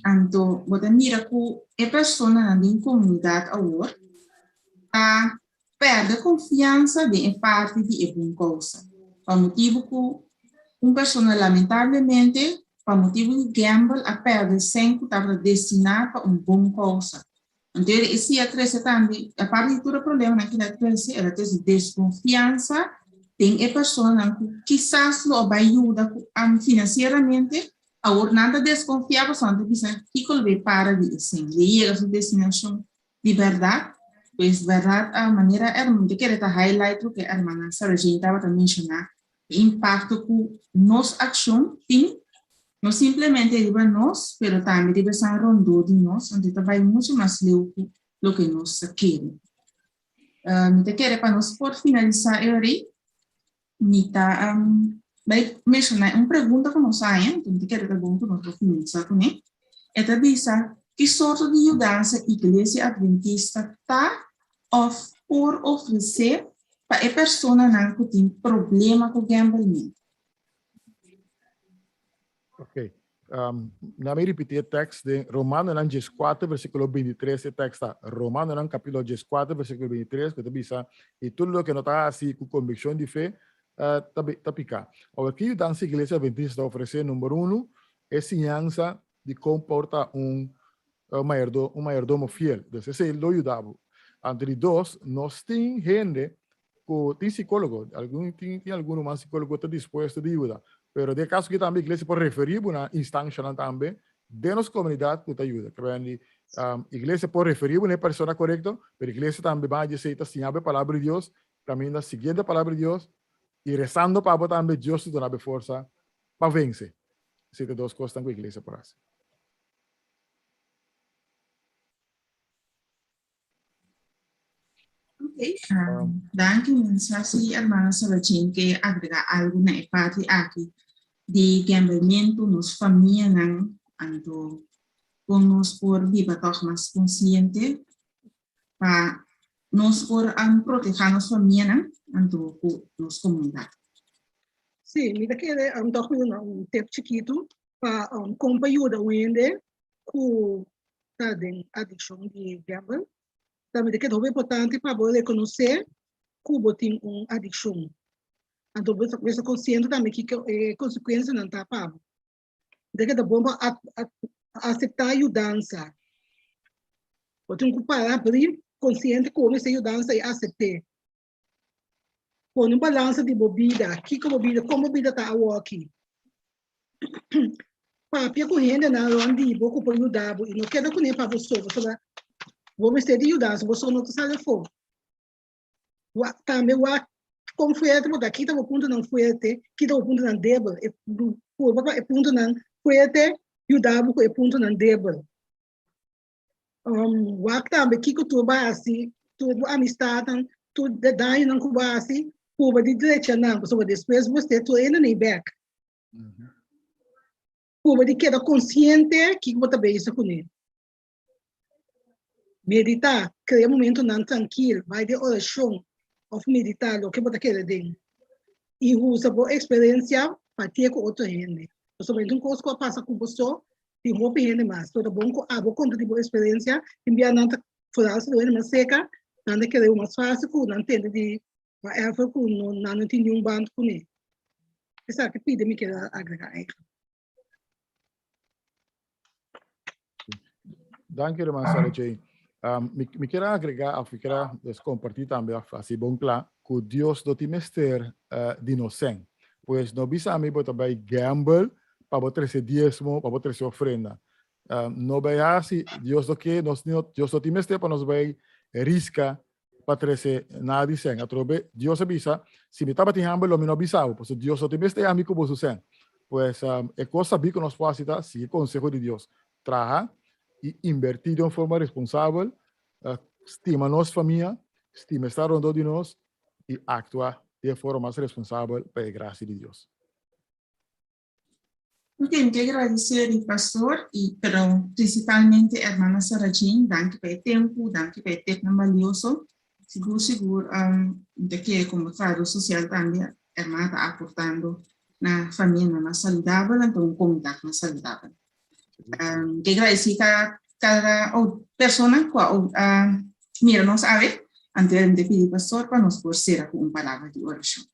anto bo ta mira ku e personanan den komunidat awor ta pèrdè konfiansa den e parti di e bon kousa, pa motibu ku un persona lamentablemente pa motibu di gamble a pèrdè sèn ku tabata destiná pa un bon kousa. Anto esei a trese tambe, aparte di tur e problemanan ku el a trese, el a trese deskonfiansa den e personanan ku kisas lo a bai yuda ku finansieramente, awor nan ta deskonfiá pasobra nan ta bisa kiko lo bai para di esei, lo yega su destinashon di bèrdat? Pues bèrdat a manera mi ta kere ta highlight loke hermana Sarah Jane tabata menshoná, e impakto ku nos akshon tin No simplemente riba nos, pero tambe riba esnan rondó di nos, anto e ta bai muchu mas leu ku loke nos ta kere. Mi ta kere pa nos por finalisá e ora ei, mi ta bai menshoná un pregunta ku nos haña, anto mi ta kere ta bon ku nos por finalisá kuné. E ta bisa, Ki sorto di yudansa Iglesia Adventista ta òf por ofresé pa e personanan ku tin problema ku gamblementu? Ok. Um, na mi repeti e tekst den Romanonan 14, versículo 23, e tekst ta Romanonan capítulo 14, versículo 23, que ta bisa, y tur lo que no ta hasi cu conviccion di fe, uh, ta, ta pica. Awor, ki yudansa Iglesia Adventista ta ofrece? Number uno, e siñansa di con por ta un uh, mayordo, un mayordomo fiel. Dus esei lo yuda bo. Anto di dos, nos tin hende ku tin sikólogo, algun tin tin algun ruman sikólogo ta dispuesto di yuda, pero den e kaso aki tambe iglesia por referí bo na instanshanan tambe den nos komunidat ku ta yuda. Ke bende iglesia por referí bo na e persona korekto, pero iglesia tambe ban dje esei ta siña bo e palabra di Dios, kaminda siguiendo e palabra di Dios i resando pa bo tambe Dios ta duna bo e forsa pa vense. Esei ta dos kosnan ku iglesia por hasi. Ok, um, danki. Mi sa si hermana Sarachin ke agrega algo na e parti aki. di gamblementu, nos famianan, anto kon nos por biba tòg mas konsiente pa nos por protehá nos famianan anto ku nos komunidat. Sí, mi ta kere tòg mi duna un tip chikitu pa kon pa yuda un hende ku ta den adikshon di gamble. Tambe ta keda hopi importante pa bo rekonosé ku bo tin un adikshon. Anto bo mester konsiente tambe kiko e konsekuensianan ta pa bo. Ta keda bon pa aseptá yudansa. Bo tin ku para abrí konsiente ku bo mester yudansa i asept'é. Pone un balansa di bo bida, kiko bo bida, kon bo bida ta awoki. Papia ku hendenan rònt di bo ku por yuda bo i no keda kuné pa bo so, pasobra bo mester di yudansa, bo so no ta sali afó. Wak tambe wak kon fuerte bo ta, kita bo puntonan fuerte, kita bo puntonan debel. E purba pa e puntonan fuerte yuda bo ku e puntonan debel. Um, wak tambe kiko tur bo hasi, tur bo amistatnan, tur de dañonan ku bo hasi, purba di drecha nan, pasobra despues bo mester tur hende nei bek. Purba di keda konsiente kiko bo ta bezig kuné. Meditá, krea momentunan trankil, bai den orashon òf meditá loke bo ta kere den. I usa bo eksperensia pa tie ku otro hende. Pasobra e ta un kos ku a pasa ku bo so, tin hopi hende mas. So ta bon ku abo konta di bo eksperensia, tin bia nan ta foral si bo hende mas seka, nan ta kere mas fásil ku nan tende di whatever ku no nan no tin niun band kuné. Esaki pidi mi kier a agregá eigenlijk. Danki ruman Sarah Jane. Um, mi, mi kier agrega of mi kier dus comparti tambe of hasi bon kla ku Dios no tin mester uh, di nos sen. Pues no bisa mi bo ta bai gamble pa bo trese diesmo, pa bo trese ofrenda. Um, no bai hasi, Dios no ke, nos, Dios no tin mester pa nos bai riska pa trese nada di sen. Atrobe, Dios a bisa, si mi tabatin hamber lo mi no bisa bo, pasobra Dios no tin mester ami ku boso sen. Pues, um, e kos sabí ku nos por hasi ta sigui konseho di Dios. Traha i inbertí den un forma responsabel, uh, stima nos famia, stima esnan rondó di nos i aktua di e forma mas responsabel pa e grasia di Dios. Mi tin ke gradisé di pastor i pero prinsipalmente hermana Sarah Jane, danki pa e tempu, danki pa e tepnan balioso. Sigur sigur mi ta kere komo trahador sosial tambe hermana ta aportando na famianan mas saludabel anto un komunidat mas saludabel. Mi ke gradisé kada kada persona ku a mira nos awe, anto mi ta pidi pastor pa nos por sera ku un palabra di orashon.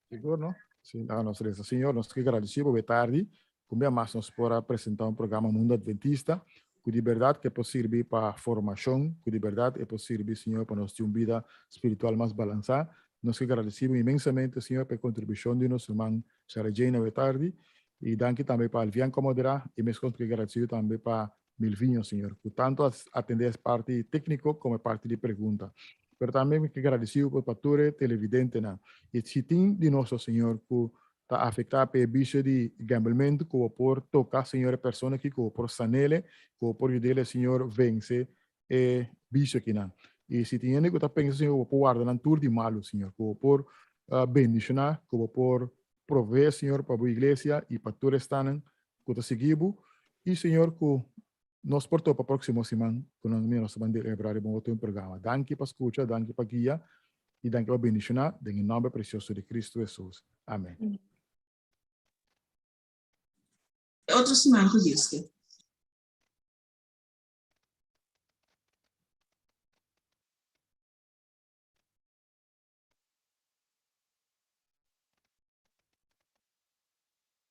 Sigur no? Si, laga nos reza. Señor, nos ke gradeci bo tardi, ku un mas nos por a presenta un programa Mundo Adventista, ku di berdad ke por sirbi pa formacion, ku di berdad e por sirbi, Señor, pa nos tin un bida spiritual mas balansa. Nos ke gradeci bo inmensamente, Señor, pa e contribucion di nos ruman Sarah Jane awe tardi, y danki tambe pa Alvian Comodera, y mescos ke gradecido tambe pa Milvinho, Señor, ku tanto a atendé e parti tékniko komo e parti di pregunta. Pero tambe mi ke gradisí bo pa tur e televidentenan. I si tin di nos, Señor, ku ta afektá pa e bisio di gamblementu, ku bo por toka, Señor, e persona aki, ku bo por san'ele, ku bo por yud'ele, Señor, vense e bisio akinan. I si tin hende ku ta pensa, Señor, ku bo por warda nan tur di malu, Señor, ku bo por bendishoná, ku bo por proveé, Señor, pa bo iglesia i pa tur esnan ku ta sigui bo i Señor ku nos por topa próksimo siman ku nos mira nos ta ban delebrá riba un otro un programa. Danki pa skucha, danki pa guia i danki pa bendishoná den e nòmber presioso di Kristu Hesus. Amèn. E otro siman ku Dios ke.